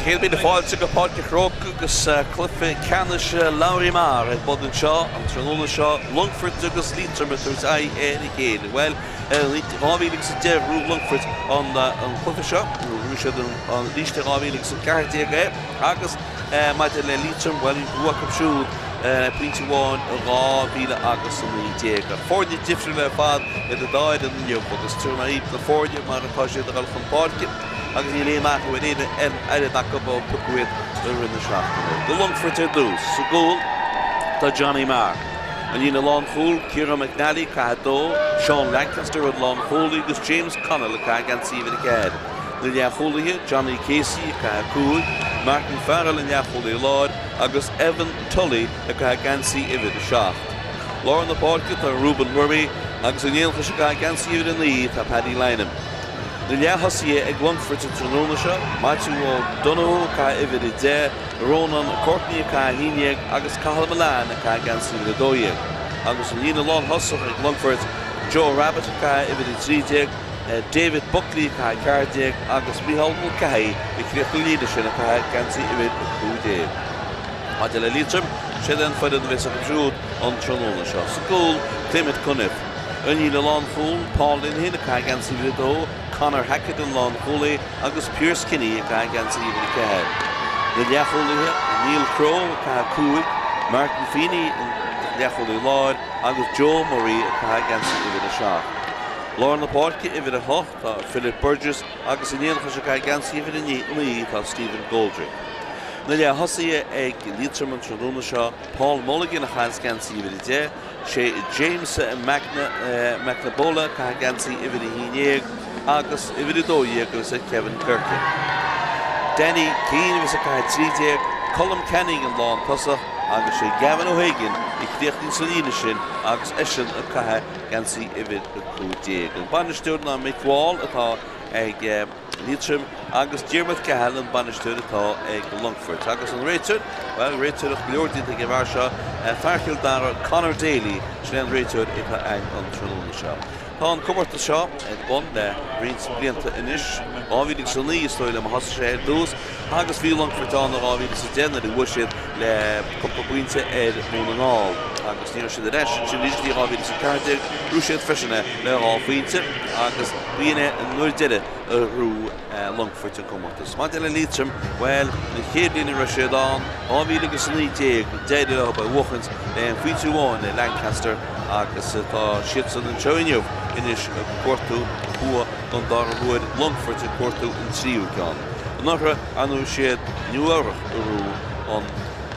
100,000 fáilte go Páirc an Chrócaigh agus cluiche ceannais Lory Meagher ar bun anseo an tráthnóna seo, Longfort agus Liatroim ag tabhairt aghaidh ar a chéile. Bhuel, i 2010 ghnóthaigh Longfort an cluiche seo, nó ghnóthaigh siad arís i 2014 é agus maidir le Liatroim, bhuel, bhí bua acu siúd pointe amháin i 2019. Ach foirne difriúla ar fad iad an dá fhoireann inniu agus tabharfaidh mé daoibh na foirne mar atá siad ag dul chun páirce. agus níl aon athrú ar aon fhoireann acu ó piocadh iad i rith na seachtaine. Do Longfort ar dtús, sa gcúl tá Johnny Marr. An líne lánchúil, Ciarán McNally, ag caitheamh 2, Seán Lancaster an lánchúlaí agus James Connell ag caitheamh geansaí uimhir 4. Na leathchúlaithe, Johnny Casey ag caitheamh 5, Martin Farrell an leathchúlaí láir agus Evan Tully ag caitheamh geansaí uimhir 7. Lár na páirce tá Reuben Murray agus in éineacht leis ag caitheamh geansaí uimhir 9 tá Paddy Lynam. Na leath-thosaithe ag Longfort an tráthnóna seo, Maitiú O'Donoghue ag caitheamh uimhir 10, Rónán Courtney ag caitheamh 11 agus Cathal Mullane ag caitheamh geansaí uimhir 12. Agus an líne lánthosach ag Longfort, Joe Rabbitte ag caitheamh uimhir 13, David Buckley ag caitheamh 14 agus Micheál Mulcahy ag críochnú an líne sin ag caitheamh geansaí uimhir 15. Maidir le Liatroim, siod é an foireann a bheas acu siúd an tráthnóna seo. Sa gcúl, Clement Cunniffe. An líne lánchúil, Paul Linehan ag caitheamh geansaí uimhir 2, Conor Hackett an lánchúlaí agus Pearse Kinney ag caitheamh geansaí uimhir 4. Na leathchúlaithe, Neil Crowe ag caitheamh 5, Martin Feeney an leathchúlaí láir agus Joe Murray ag caitheamh geansaí uimhir 7. Lár na páirce, uimhir 8, tá Philip Burgess agus in éineacht leis ag caitheamh geansaí uimhir 9 tá Stephen Goldrick. Na leath-thosaithe ag Liatroim an tráthnóna seo, Paul Mulligan a chaitheanns geansaí uimhir 10, Sé James McNabola a chaitheann geansaí uimhir 11 agus uimhir 12 a bheas ag Kevin Durkin. Danny Keane a bheas ag caitheamh 13, Colm Canning an lántosach agus sé Gavin O'Hagan a chríochnaíonn sa líne sin agus eisean ag caitheamh geansaí uimhir 15. An bainisteoir ná Mick Wall atá ag. Liatroim agus Diarmuid Cahill an bainisteoir atá ag Longfort. Agus an réiteoir? Bhuel, réiteoireacht go leor déanta ag an bhfear seo, fear Chill Dara, Conor Daly, sin é an réiteoir atá againn an tráthnóna seo. Tá an comórtas seo ar bun le roinnt blianta anois, 2009 is dóigh liom a thosaigh sé ar dtús, agus bhí Longfort ann i 2010 nuair a bhuaigh siad le cúpla pointe ar Dhún na nGall agus ní raibh siad ar ais ansin arís go dtí 2014, ghnóthaigh siad freisin é le 2 phointe agus b'in é an uair deiridh a ghnóthaigh Longfort an comórtas. Maidir le Liatroim, bhuel, an chéad bhliain a raibh siad ann, 2019, d'éirigh leo é a bhuachaint le aon phointe amháin ar Lancaster agus tá siadsan anseo inniu anois ag cuartú bua don dara huair, Longfort ag cuartú an tríú ceann. Anuraidh, ar ndóigh, siad Nua-Eabhrac a ghnóthaigh an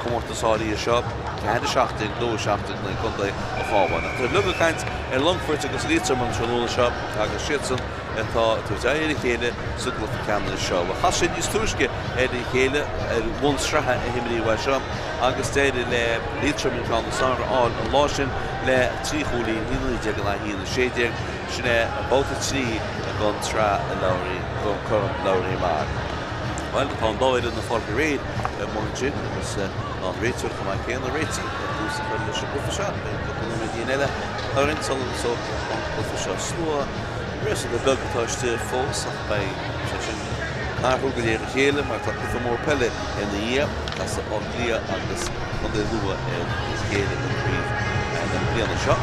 comórtas áirithe seo, 4, 17, 2, 17 in aghaidh Contae an Chabháin. Ach tá beag caint ar Longfort agus Liatroim an tráthnóna seo agus siadsan atá ag tabhairt aghaidh ar a chéile sa gcluiche ceannais seo. Bhuel, chas siad níos túisce ar a chéile ar bhonn sraithe a himríodh é seo agus d'éirigh le Liatroim an ceann is fearr a fháil an lá sin le 3 chúilín, 1-19 in aghaidh 1-16. Sin é babhta 3 den tsraith Lory, den Corn Lory Meagher. Bhuel, tá an dá fhoireann ag fáil réidh amuigh ansin agus tá an réiteoir chomh maith céanna réitithe le tús a chur leis an gcluiche seo. Beidh cúpla nóiméidín eile orainn sula dtosóidh an cluiche seo. Slua réasúnta beag atá istigh fós ach beidh sé sin ag athrú de réir a chéile mar tá cluiche mór peile ina dhiaidh, casfaidh Áth Cliath agus Contae Lú ar a chéile i gcraobh na bliana seo.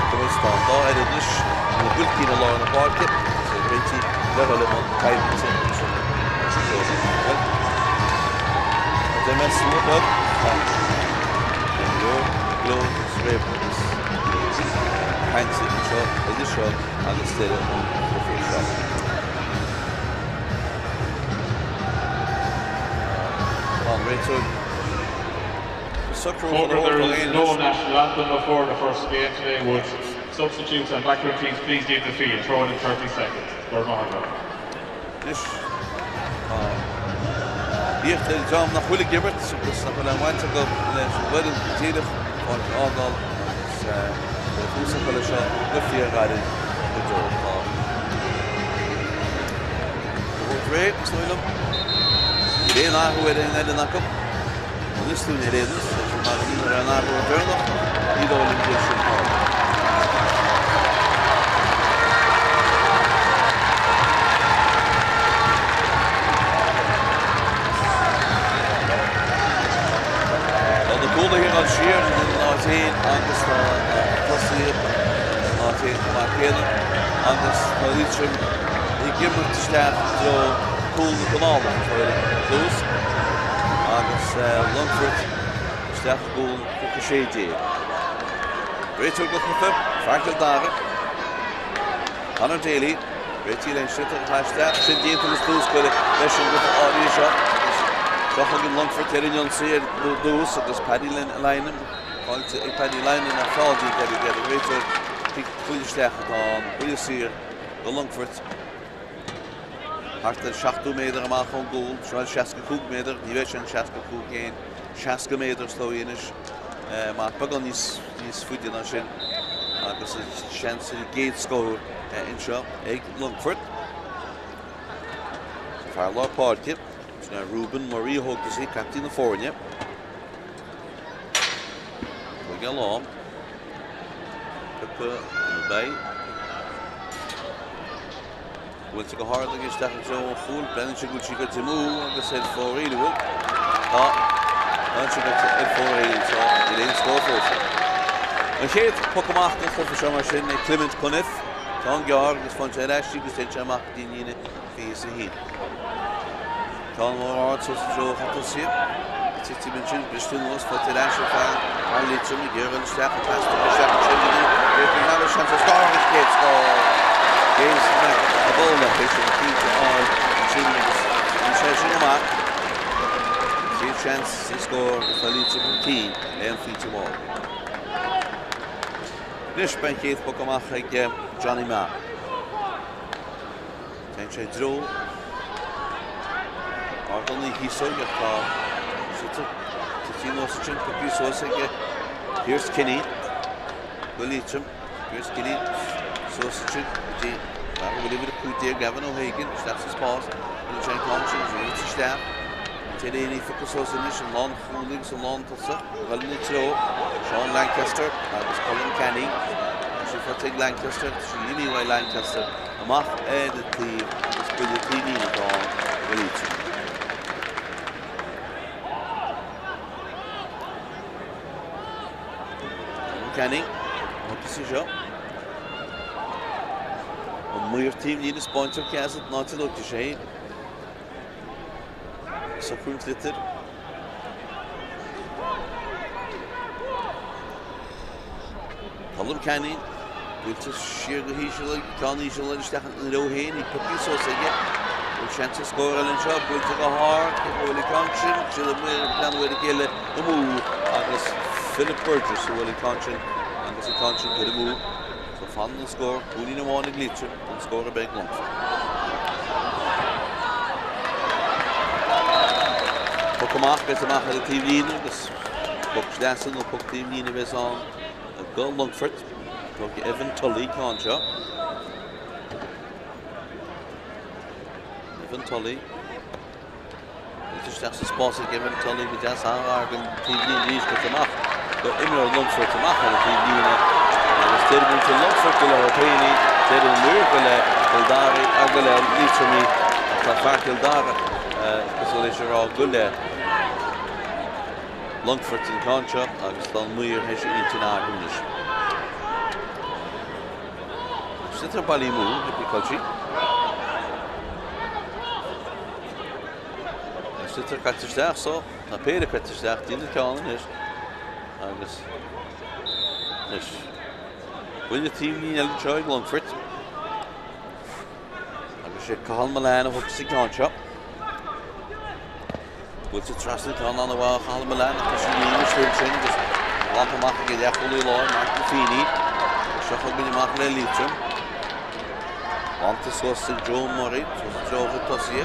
Tá an dá fhoireann anois ina bpuilcín i lár na páirce agus iad réitithe le dhul i mbun coimhlinte ansin. Bhuel, mar a deir mé, slua beag ach go leor glór agus réabadh agus cainte anseo idir seo agus deireadh an chluiche seo. Tá an réiteoir ag socrú chun a thabhairt There is no national anthem before the first game today. Would substitutes and backroom teams please leave the field? Throw in in 30 seconds. Go raibh maith agat. Anois tá iarracht ar an dream nach bhfuil ag imirt agus nach bhfuil aon bhaint acu leis an bhfoireann go díreach an pháirc a fhágáil agus beidh tús á chur leis seo go fíorghairid go deo. Tá an réidh, is dóigh liom. Níl aon athrú ar aon fhoireann acu. An fhios dúinn ar aon nós, leis an mar a bhíonn ar aon athrú an deireanach, ní dóigh liom go bhfuil sin ann. agus tá Liatroim ag imirt isteach i dtreo cúl na Conálach atá ar dtús agus Longfort isteach i gcúl 16. Réiteoir don chluiche, fear Chill Dara, Conor Daly, réitithe le sliotar atá isteach, sin déanta agus tús curtha leis an gcluiche áirithe seo agus seo chugainn Longfort ar an ionsaí ar dtús agus Paddy Lynam Faighte ag Paddy Lynam ach feall déanta air ag an réiteoir. Cic buille isteach atá ann, buille saor do Longfort. Thart ar 70 méadar amach ón gcúl, seo 65 méadar, ní bheidh sé an 65 féin, 60 méadar is dóigh anois, mar beagán níos, níos faide ná sin agus seans ar an gcéad scór anseo ag Longfort. Fear lár páirce, sin é Reuben Murray a thógfas í, captaen na foirne. Chuig a lán. Piocadh nó beidh. Buailte go hard aige isteach i dtreo an chúil. Breathnaíonn sé go bhfuil sí goite amú agus ar fóraoil a bhfuil. Tá. Tá sí goite ar fóraoil so níl aon scór fós. An chéad poc amach den chluiche seo mar sin ag Clement Cunniffe. Ceann gearr agus faigheann sé ar ais í agus téann sé amach go dtí an líne 21. Ceann mór ard suas i dtreo a tosaithe. Ag titim ansin, briste anuas, faighte ar ais ag fear Liatroim ag iarraidh dul isteach, an pas tugtha isteach ansin go dtí Gabriel Maguire, seans ar scór agus céad scór! James McAvola théis an pointe a fháil ansin agus bhí sé sin go maith. Chéad seans sa scór agus tá Liatroim chun cinn le aon phointe amháin. Anois beidh an chéad phoc amach ag Johnny Maher. Téann sé i dtreo Ardán Uí Chíosóg ach tá sliotar tite anuas ansin, pioctha suas ag Pearse Kinney do Liatroim. Pearse Kinney suas ansin go dtí fear a bhfuil uimhir 15, Gavin O'Hagan, isteach sa spás. Baineann sé an ceann sin agus rith isteach. An t-líne pioctha suas anois, an lánchúlaí agus an lántosach ag dul ina treo, Seán Lancaster agus Colin Canning. Tá sí faighte ag Lancaster, tá sí imithe uaidh Lancaster. Amach ar an taobh agus buille taobhlíne atá ann do Liatroim. Colin Canning, an tosaí seo. An maor taobhlíne spáintear ceas an áit a luaite sé. Socrú an tsliotair. Colin Canning, buailte siar go híseal ag ceann íseal isteach ina threo féin, í pioctha suas aige. Bhfuil seans ar scór eile anseo, buailte go hard, cé go bhfuil an ceann sin, siad ag breathnú ar a chéile amú agus Philip Burgess a bhfuil an ceann sin agus an ceann sin curtha amú. So fanann an scór, cúilín amháin ag Liatroim, gan scór ar bith ag Longfort. Poc amach, beidh amach ar an taobhlíne agus poc sleasa nó poc taobhlíne a bheas ann. Do Longfort, tógfaidh Evan Tully ceann seo. Evan Tully. Is isteach sa spás ag Evan Tully go deas an-ghar don taobhlíne arís goite amach do imreoir Longfoirt amach ar an taobhlíne agus deir muintir Longfoirt go le Ó Péiní, deir an maor go le Cill Dara ach go le Liatroim ach tá fear Chill Dara cosúil leis ag rá go le Longfort an ceann seo agus tá an maor théis a intinn a athrú anois. Sliotar bailithe amú ag Colsey. Tá sliotar caite isteach so, tá péire caite isteach, déan an ceann anois agus anois. Buille taobhlíne eile anseo ag Longfort. Agus sé Cathal Mullane a thógfas an ceann seo. Buailte trasna ceann an-mhaith ó Chathal Mullane ach tá sí líon istigh ansin agus glanta amach ag an leathchúlaí láir, Martin Feeney. Agus seo chugainn amach le Liatroim. Glanta suas ag Joe Murray, suas i dtreo a chuid tosaithe.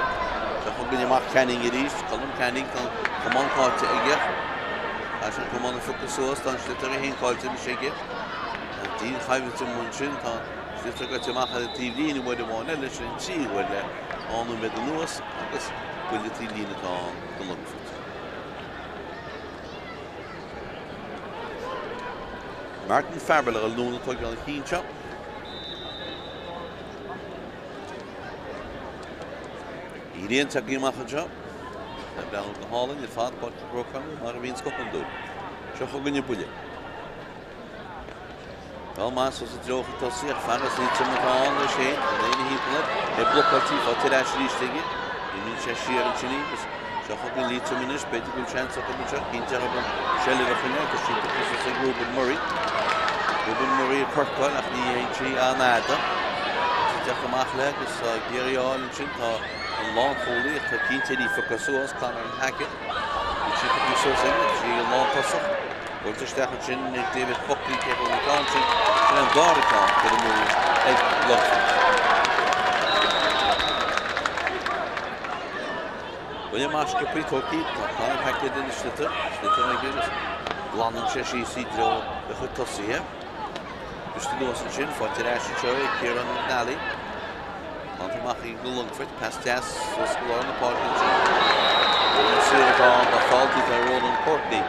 Seo chugainn amach Canning arís, Colm Canning, tá an camán caillte aige. Tá sé an camán a phiocadh suas, tá an sliotar é féin caillte anois aige. Tá dianchoimhlint amuigh ansin, tá sliotar goite amach ar an taobhlíne uair amháin eile, sin an tríú huair le dhá nóiméad anuas agus buille taobhlíne atá ann do Longfort. Martin Farrell a dhul anonn ag tógáil an chinn seo. Éiríonn tagtha amach anseo. Tá breathnú go hálainn ar fad Páirc an Chrócaigh mar a bhíonns go hiondúil. Seo chugainn an buille. Dul amach suas i dtreo chun tosaigh ach fear as Liatroim atá ann leis féin, gan éinne thimpeall air, é blocáilte, faighte ar ais arís aige. Imíonn sé siar ansin agus seo chugainn Liatroim anois, b'fhéidir go bhfuil seans acu anseo, cinnte acu an seilbh a choinneáil, tá sí tugtha suas ag Reuben Murray. Reuben Murray ag corcáil ach ní théann sí an-fhada. Tá sí ag teacht amach léi agus tá ag iarraidh a fháil ansin, tá an lánchúlaí ach tá cinnte ní phiocadh suas, Conor Hackett. Níl sí tugtha suas aige, tá sí ag an lántosach. Buailte isteach ansin ag David Buckley, cé go bhfuil an ceann sin, sin an dara ceann curtha amú ag Longfort. Buille amach sciobtha tógtha, tá Conor Hackett ina sliotar, sliotar aige agus glanann sé síos i dtreo a chuid tosaithe. Briste anuas ansin, faighte ar ais anseo ag Ciarán McNally. Glanta amach ag Longfort, pas deas suas go lár na páirce ansin. Buille saor atá ann, tá feall déanta ar Ronan Courtney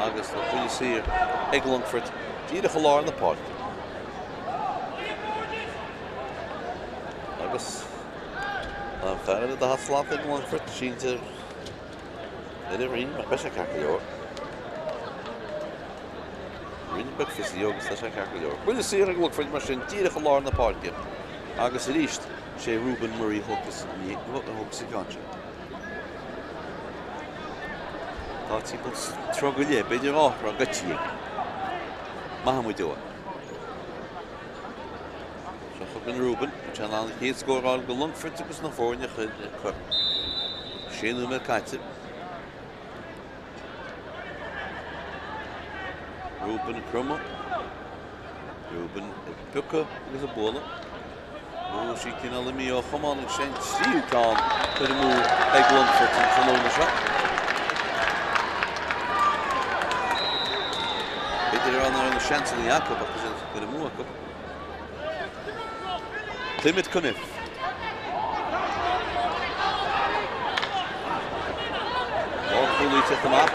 agus tá buille saor ag Longfort díreach i lár na páirce. Agus tá an fear eile de slat ag Longfort sínte ar a rinn, ach beidh sé ceart go leor. Roinn beag physio agus tá sé ceart go leor. Buille saor ag Longfort mar sin díreach i lár na páirce agus arís sé Reuben Murray a thógfas an ceann sin. Tá timpeall troigh go leith, b'fhéidir dhá throigh goitse aige. Maith muid uaidh. Seo chugainn Reuben, tá sé in ann an chéad scór a fháil go Longfort agus na foirne a chur. Sé nóiméad caite. Reuben ag cromadh. Reuben ag piocadh agus ag bualadh. Nó sí cineál imithe ó chamán ag sé an tríú ceann curtha amú ag Longfort an tráthnóna seo. B'fhéidir ar an na seansanna acu ach is curtha amú acu. Clement Cunniffe. Lánchúlaí ag teacht amach.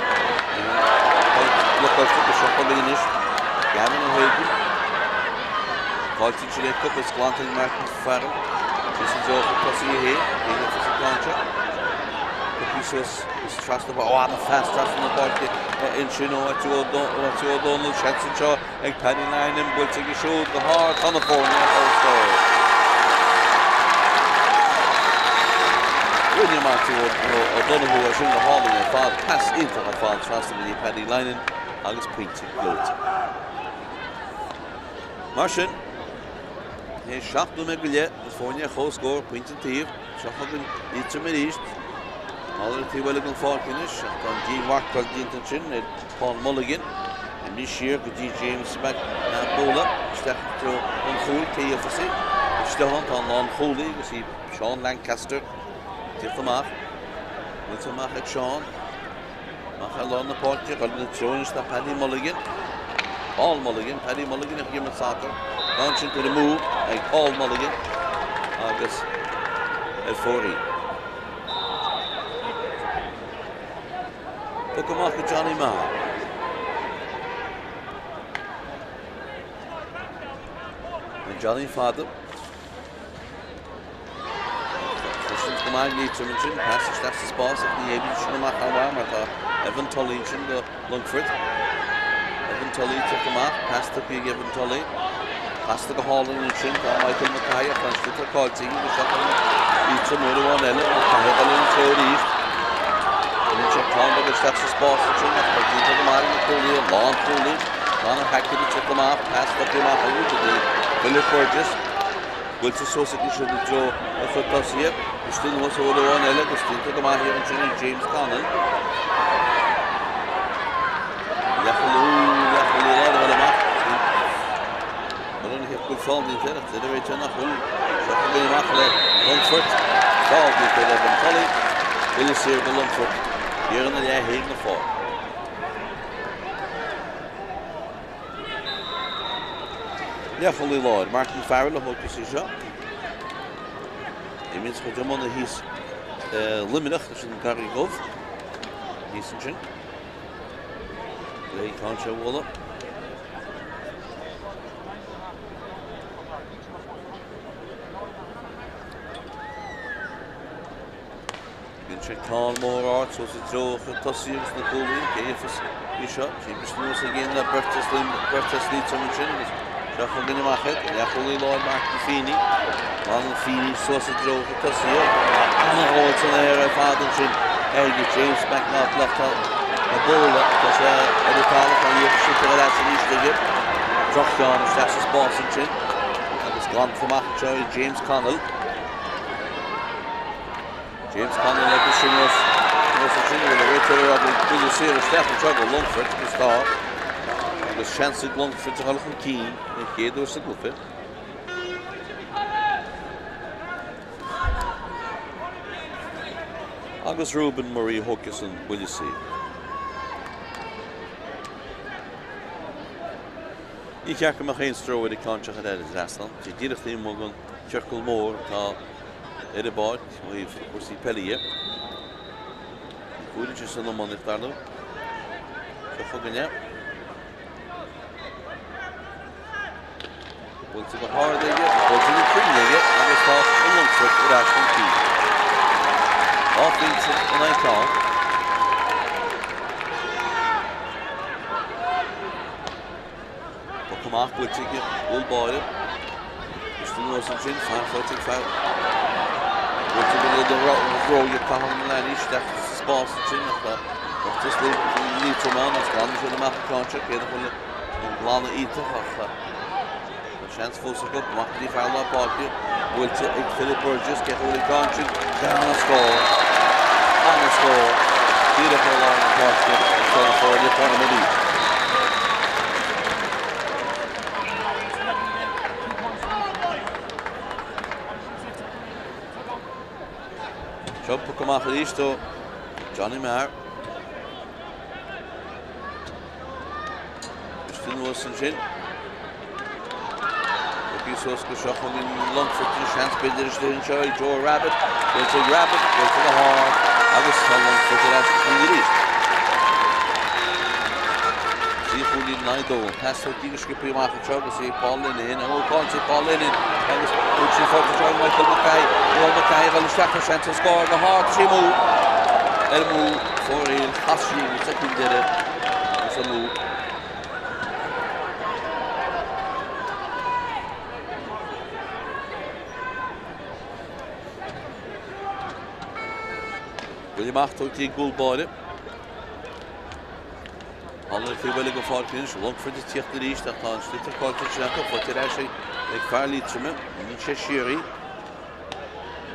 Blocáilte go seo chugainn anois. Gavin O'Hagan. Caillte ansin ag Cook is glanta ag Martin Farrell. Síos i dtreo chun tosaigh é féin. Cé a an ceann seo? Tugtha suas is trasna, ó an-phas trasna na páirce ansin ó Maitiú Ó Dónaill. Seans anseo Ag Paddy Lynam, buailte aige siúd go hard, tá na foirne ar comhscór. Rinne Maitiú O'Donoghue é sin go hálainn ar fad, pas iontach ar fad trasna go dtí Paddy Lynam agus pointe gleoite. Mar sin, théis 7 nóiméad go leith, na foirne ar comhscór, pointe an taobh, seo chugainn Liatroim arís. Tá ar an taobh eile den pháirc anois, ach tá an dímharcáil déanta ansin ar Paul Mulligan. Imithe siar go dtí James McNabola, isteach i dtreo an chúil, cé a gheofas í? Istigh ann tá an lánchúlaí agus í Seán Lancaster ag tíocht amach. Buailte amach ag Seán. Amach ar lár na páirce, ag dul ina treo anois tá Paddy Mulligan. Paul Mulligan, Paddy Mulligan ag imirt sacar. Tá ansin curtha amú ag Paul Mulligan agus ar fóraoil. Poc amach go Johnny Maher. An Johnny fada. Cosaint go maith Liatroim ansin, pas isteach sa spás ach ní fhéadfaidh sin amach thar bharr mar tá Evan Tully ansin do Longfort. Evan Tully teacht amach, pas tugtha ag Evan Tully. Pasta go hálainn ansin, tá Michael McCahey ach tá an sliotar caillte aige agus seo chugainn Liatroim uair amháin eile, McCahey ag dul ina treo arís. Baineann sé ceann beag isteach sa spás ansin ach tá déanta go maith ag na cúlaithe, lánchúlaí, Conor Hackett ag teacht amach, pas tugtha amach aige go dtí Philip Burgess. Buailte suas aige siúd i dtreo a chuid tosaithe, istigh anuas uair amháin eile agus déanta go maith thiar ansin ag James Connell. Leathchúlaí, leathchúlaí láir a dhul amach. Cuireann an go feall déanta air ach deir a réiteoir nach bhfuil. Seo chugainn amach le Longfort. Feall déanta ar Evan Tully. Buille saor go Longfort. Thiar ina leath féin na pháirce. Leathchúlaí láir, Martin Farrell a thógfas í seo. Imíonn sa chuid iomána thíos Luimneach leis an gCarraig Dhubh. Thíos ansin. Léigh ceann sé a bhualadh. Bíonn sé ceann mór ard suas i dtreo a chuid tosaí agus na cúlaí, cé a gheofas í seo? Sí briste anuas ag aon le beirt as Liatroim ansin agus Seo chugainn amach iad, leathchúlaí láir Martin Feeney. Glanann Feeney suas i dtreo na tosaithe. Ana-ghabháil san aer ar fad ansin ag James McNaughton ach tá an bualadh, tá sé ar an talamh, tá an liathróid sroichte ar ais arís aige. Droch-cheann isteach sa spás ansin agus glanta amach anseo ag James Connell. James Connell agus sin os ansin a bhfuil a réiteoir ag rá go bhfuil buille saor isteach anseo do Longfort agus tá agus seans ag Longfort a dhul chun cinn den chéad uair sa gcluiche. Agus Reuben Murray a thógfas an buille saor. Ní cheart go mbeadh aon stró ar an gceann seo ar an dtrasnán. Tá díreach taobh amuigh den chiorcal mór atá ar an bpáirc ó thaobh cúrsaí peile dhe. Ní chúireann sé san iománaíocht, dar ndóigh. Seo chugainn é. Buailte go hard aige, buailte go cruinn aige agus tá an Longfort ar ais chun cinn. 2 phointe in aghaidh ceann. Poc amach buailte ag an gcúl báire. Briste anuas ansin, fear faighte ag fear. Buailte go le do rogha Cathal Mullany isteach sa spás ansin ach tá Ochtas Liatroim ann agus glanann siad amach an ceann seo. Cé nach bhfuil an glanadh iontach ach tá seans fós acu. Amach go dtí fear lár páirce. Buailte ag Philip Burgess. Cé bhfuil an ceann sin? Ana-scór. Ana-scór. Díreach ar lár na páirce ag dul foirne Cornamona. Seo poc amach arís do Johnny Maher. Briste anuas ansin. Tugtha suas go seo chugainn Longfort an seans b'fhéidir istigh anseo ag Joe Rabbitte. Buailte ag Rabbitte, buailte go hard agus tá Longfort ar ais chun arís. 3 chúilín in aghaidh 2. An pas tugtha go sciobtha amach anseo agus é Paul Linehan. Ó cá sé Paul Linehan agus thug sé fáilte anseo ag Michael Mulcahy. Michael Mulcahy ag dul isteach ar seans a scór go hard sé amú ar amú fóiréil chas sí an soicind deireadh agus amú. Buille amach tugtha ag gcúl báire. An taobh eile den pháirc anois, Longfort ag tíocht arís ach tá an sliotar caillte ansin acu, faighte ar ais ag fear Liatroma, imíonn sé siar í.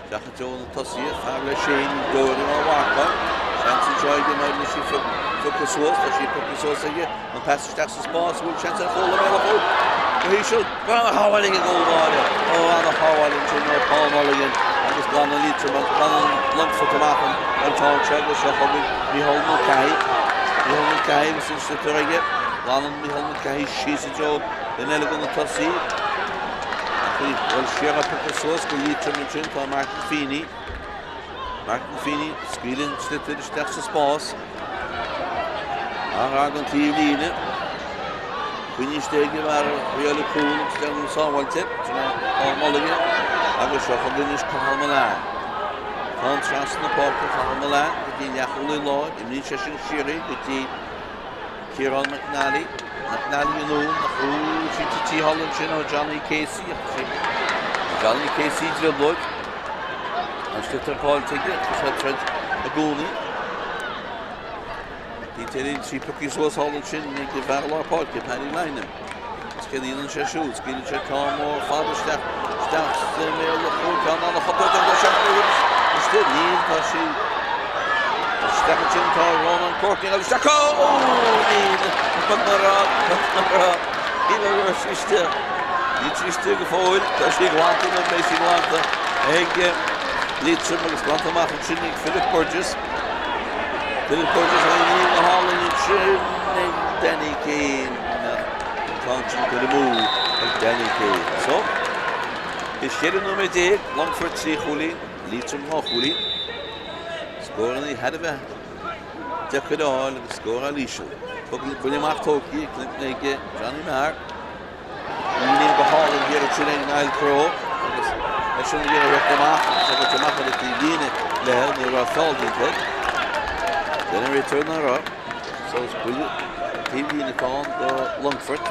Isteach i dtreo na tosaithe, fear le Shane Doering á mharcáil. Seans anseo aige mar anois í pioctha suas, tá sí pioctha suas aige, an pas isteach sa spás, bhfuil seans ar chúl i mbéal an chúil. Go híseal, ana-shábháil ag an gcúl báire. Ó, ana-shábháil ansin ó Paul Mulligan agus glanann Liatroim, glanann Longfort amach an ceann seo agus seo chugainn Mícheál Mulcahy. Mícheál Mulcahy agus an sliotar aige. Glanann Mícheál Mulcahy síos i dtreo duine eile de na tosaithe. Ach í bhfuil siar á piocadh suas go Liatroim ansin tá Martin Feeney. Martin Feeney scaoileann sliotar isteach sa spás. Gar don taobh líne. Coinnithe istigh ag an bhfear a riail an cúl agus déanamh sábháilte. Sin é Paul Mulligan agus seo chugainn anois Cathal Mullane. Ceann trasna na páirce Cathal Mullane go dtí leathchúlaí láir. Imríonn sé sin siar í go dtí Ciarán McNally, McNally anonn ach bhuail sí tite thall ansin ó Johnny Casey ach tá sí Johnny Casey i dtrioblóid. An sliotar caillte aige, tá sé ag troid i gcónaí. Peter Lynch í pioctha suas thall ansin ag an bhfear lár páirce, Paddy Lynam. Agus céard a dhéanann sé siúd? Scaoileann sé ceann mór fada isteach, isteach sa mbéal an chúil, ceann an-chontúirteach le seacht istigh. Níl, tá sí isteach ansin, tá Ronan Courtney agus isteach, ó, níl, níl a raibh sí istigh. Níl sí istigh go fóill, tá sí glanta nó beidh sí glanta ag Liatroim agus glanta amach ansin ag Philip Burgess. Philip Burgess a ní go hálainn ansin ag Danny Keane. An ceann sin curtha amú ag Danny Keane. So, is 14 nóiméad, Longfort 3 chúilín, Liatroim 2 chúilín. Scóranna thar a bheith deacair a fháil agus scóráil íseal. Buille amach tógtha ag Johnny Maher. Ní go hálainn thiar ansin ag Niall Crowe agus eisean ag iarraidh theacht amach agus é gaibhte amach ar an taobh líne le ní raibh feall déanta. Deir an réiteoir nach raibh. So is buille taobh líne atá ann do Longfort.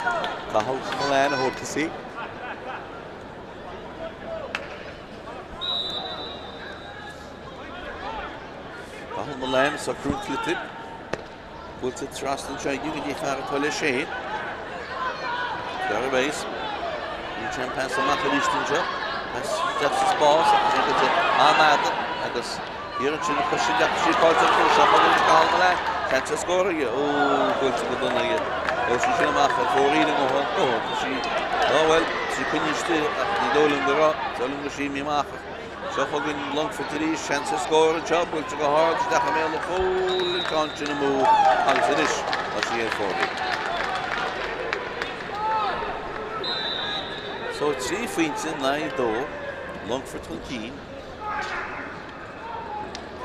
Cathal Mullane a thabharfas í. Cathal Mullane ag socrú an tsliotair. Buailte trasna anseo aige go dtí fear atá leis féin. Fear a bheas. Níl sé an pas amach arís anseo. Pas isteach sa spás ach tá sé an-fhada agus thiar ansin a chuir sé isteach sí fáilte an chúl seo chun an Cathal Mullane. Seans ar scór aige. Ó, buailte go dona aige. Ó, sí sin amach ar fóraoil an ngutha. Ó, tá sí. Ó, bhuel, tá sí coinnithe istigh ach ní dóigh liom go raibh. Is dóigh liom go raibh sí imithe amach ach Seo chugainn Longfort arís, seans ar scór anseo, buailte go hard isteach i mbéal an chúil, an ceann sin amú agus anois tá sí ar fóraoil. So 3 phointe in aghaidh 2, Longfort chun cinn.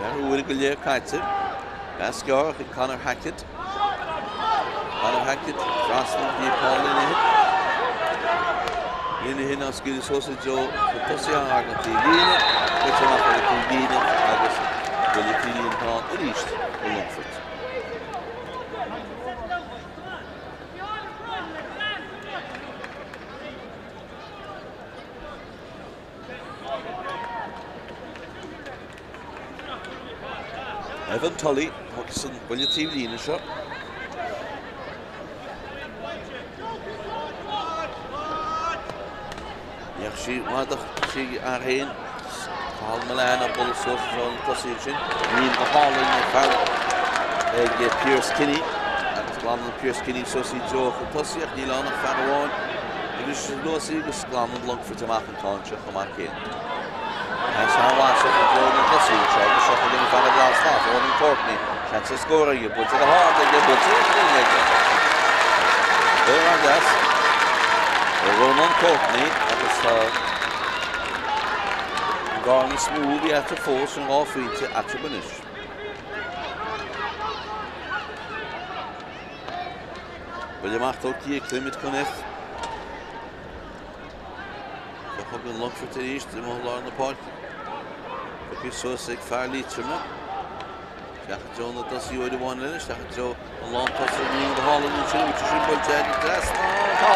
Ceathrú uaire go leith caite. Pas gearr chuig Conor Hackett. Conor Hackett trasna go dtí Paul Linehan. Linehan á scaoileadh suas i dtreo chun tosaigh ar an taobh líne, buailte amach ar an taobh líne agus buille taobh líne atá ann arís do Longfort. Evan Tully agus an buille taobh líne seo. Níor sí mhadach sí ar fhéin. Cathal Mullane ag bualadh suas anseo an tosaí ansin. Níl go hálainn ar fad ag Pierce Kinney agus glanann Pierce Kinney suas i dtreo chun tosaigh ach níl ann ach fear amháin. Agus luas í agus glanann Longfort amach an ceann seo chomh maith céanna. Pas an-mhaith i dtreo na tosaí anseo agus seo chugainn an fear glas las, Ronan Courtney. Seans ar scór aige, buailte go hard aige, buailte ar chlé aige. Scór an-deas ó Ronan Courtney agus tá an bearna is mó a bhí eatarthu fós an 2 phointe eatarthu anois. Buille amach tógtha ag Clement Cunniffe. Seo chugainn Longfort arís i amuigh i lár na páirce. Tugtha suas ag fear Liatroma. Isteach i dtreo na dtosaí uair amháin eile, isteach i dtreo an lántosaí níl go hálainn ansin, bhfuil sé sin buailte ar an trasnán? Tá!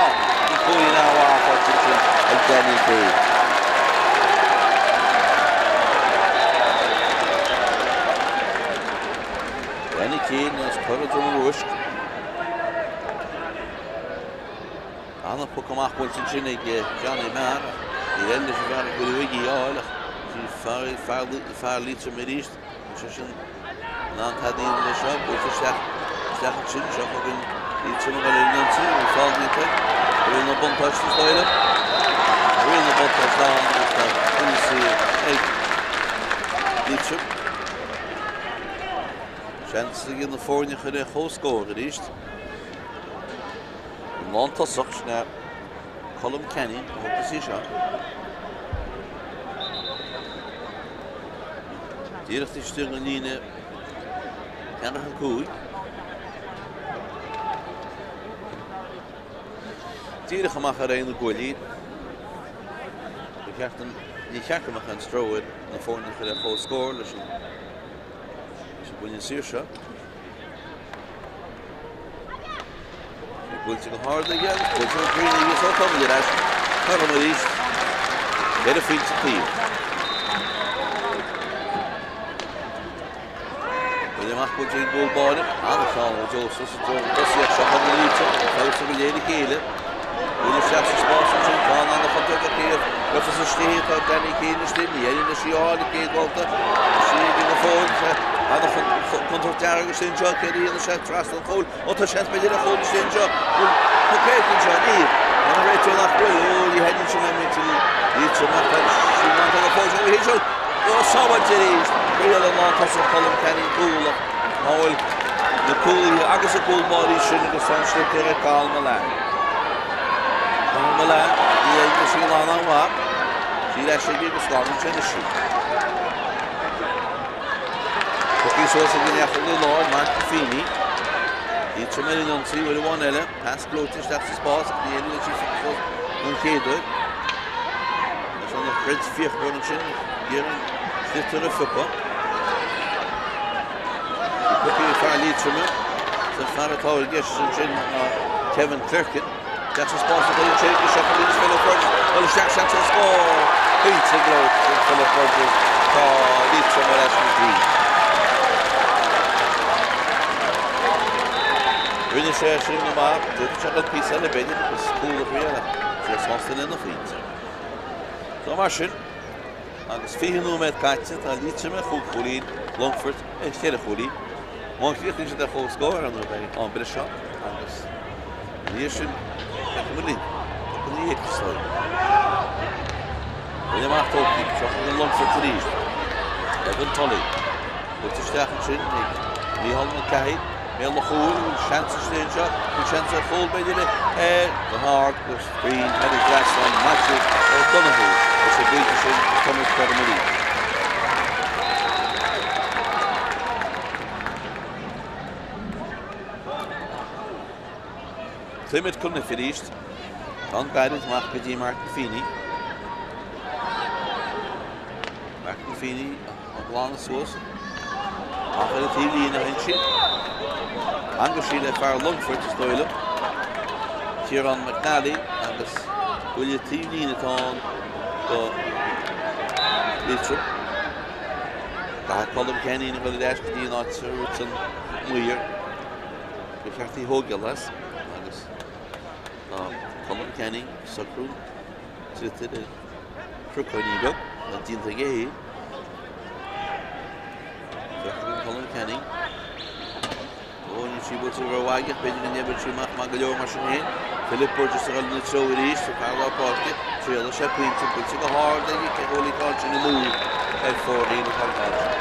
Bhí cúilín an-mhaith faighte ansin ag Danny Keane. Danny Keane as Cora Droma Rúisc. An-phoc amach buailte ansin ag Johnny Maher ach níor éirigh leis an bhfear a cuireadh chuige í a fháil ach bhí fear Liatroma arís. Tá sé sin in ann tada a dhéanamh leis seo, buailte isteach isteach ansin, seo chugainn Liatroim ag dul ar an ionsaí, an bhfuil fáil déanta, an bhfuil na buntáiste is dóigh liom, an bhfuil na buntáiste ann agus tá buille saor ag Liatroim. Seans ag na foirne a chur ar comhscór arís. An lántosach sin é Colm Canning a thógfas í seo. Díreach istigh den líne 45. Díreach amach ar aghaidh na gcuaillí. Ba cheart an ní cheart go mbeadh aon stró ar na foirne a chur ar comhscór leis an leis an bpointe saor seo. Buailte go hard aige agus buailte go cruinn aige so táimid ar ais cothrom arís. Ceithre phointe taobh. Buille amach buailte ag an gcúl báire. An-cheann ó Joe suas i dtreo an tosaí ach seo chugainn Liatroim. Feabhas go léir a chéile. Buille isteach sa spás ansin. Tá an an-chontúirt acu. Rufus istigh tá Danny Keane istigh. Ní éiríonn leis í a fháil an chéad bhabhta. Sí ag go fóill. An-chontúirt dearg istigh anseo. Céard a dhéanann sé trasna an chúil? Ó tá seans b'fhéidir ar chúl istigh anseo. Bhfuil puc éicint anseo? Níl. Tá an réiteoir nach bhfuil. Ó ní thaitníonn sin le muintir Liatroim ach tá sí glanta go fóill. Ó hé seo. Ó sábháilte arís. Riail an lántosach Colm Canning cúl ach cá bhfuil na cúlaithe agus a gcúl báirí sin agus tá an sliotar ag Cathal Mullane. Cathal Mullane, ní fhéadfaidh sí lán an-mhaith. Sí ar ais aige agus glanann sé anois í. Tugtha suas ag an leathchúlaí láir, Martin Feeney. Liatroim ar an ionsaí uair amháin eile. Pas gleoite isteach sa spás ach ní éiríonn leis í phiocadh suas don chéad uair. Tá sé ina throid fíochmhar ansin, ag iarraidh an sliotar a phiocadh. Bhí pioctha ag fear Liatroma. Is an fear atá i gceist ansin ná Kevin Clerkin. Isteach sa spás a chuireann sé agus seo chugainn Philip Burgess. Dul isteach seans ar scór. Pointe gnóthaithe ag Philip Burgess. Tá Liatroim ar ais chun cinn. Rinne sé sin go maith. D'fhéadfadh sé a dhul píosa eile b'fhéidir agus cúl a thriail ach sé sásta lena phointe. So mar sin, agus 20 nóiméad caite, tá Liatroim ar chúig chúilín, Longfort ar cheithre chúilín. Má chríochnaíonn siad ar comhscór, ar ndóigh, beidh am breise ann agus ina dhiaidh sin, feicfidh muid linn. Ina dhiaidh, is dóigh. Buille amach tógtha, seo chugainn Longfort arís. Evan Tully. Buailte isteach ansin ag Micheál Mulcahy. Béal an chúil, an bhfuil seans istigh anseo? An bhfuil seans ar chúl b'fhéidir ar go hard go cruinn thar an dtrasnán Maitiú O'Donoghue leis an bpointe sin táimid cothrom arís. Táimid Cunniffe arís. Ceann gairid amach go dtí Martin Feeney. Martin Feeney á glanadh suas. Amach ar an taobhlíne a théann sí. Theangaigh sí le fear Longfoirt is dóigh liom, Ciarán McNally, agus buille taobhlíne atá ann do Liatroim. Caithfidh Colm Canning a dhul ar ais go dtí an áit a raibh an maor ba cheart í a thógáil as agus tá Colm Canning ag socrú sliotar ar chrocáinín beag atá déanta aige féin. Féach ar an Colm Canning. Ó, níl sí buailte rómhaith ach b'fhéidir go n-oibreoidh sí amach maith go leor mar sin féin. Philip Burgess a dhul ina treo arís, an fear lár páirce. Triailfidh sé pointe, buailte go hard aige, cé chuaigh an ceann sin amú ar forlíne atá an ceann sin.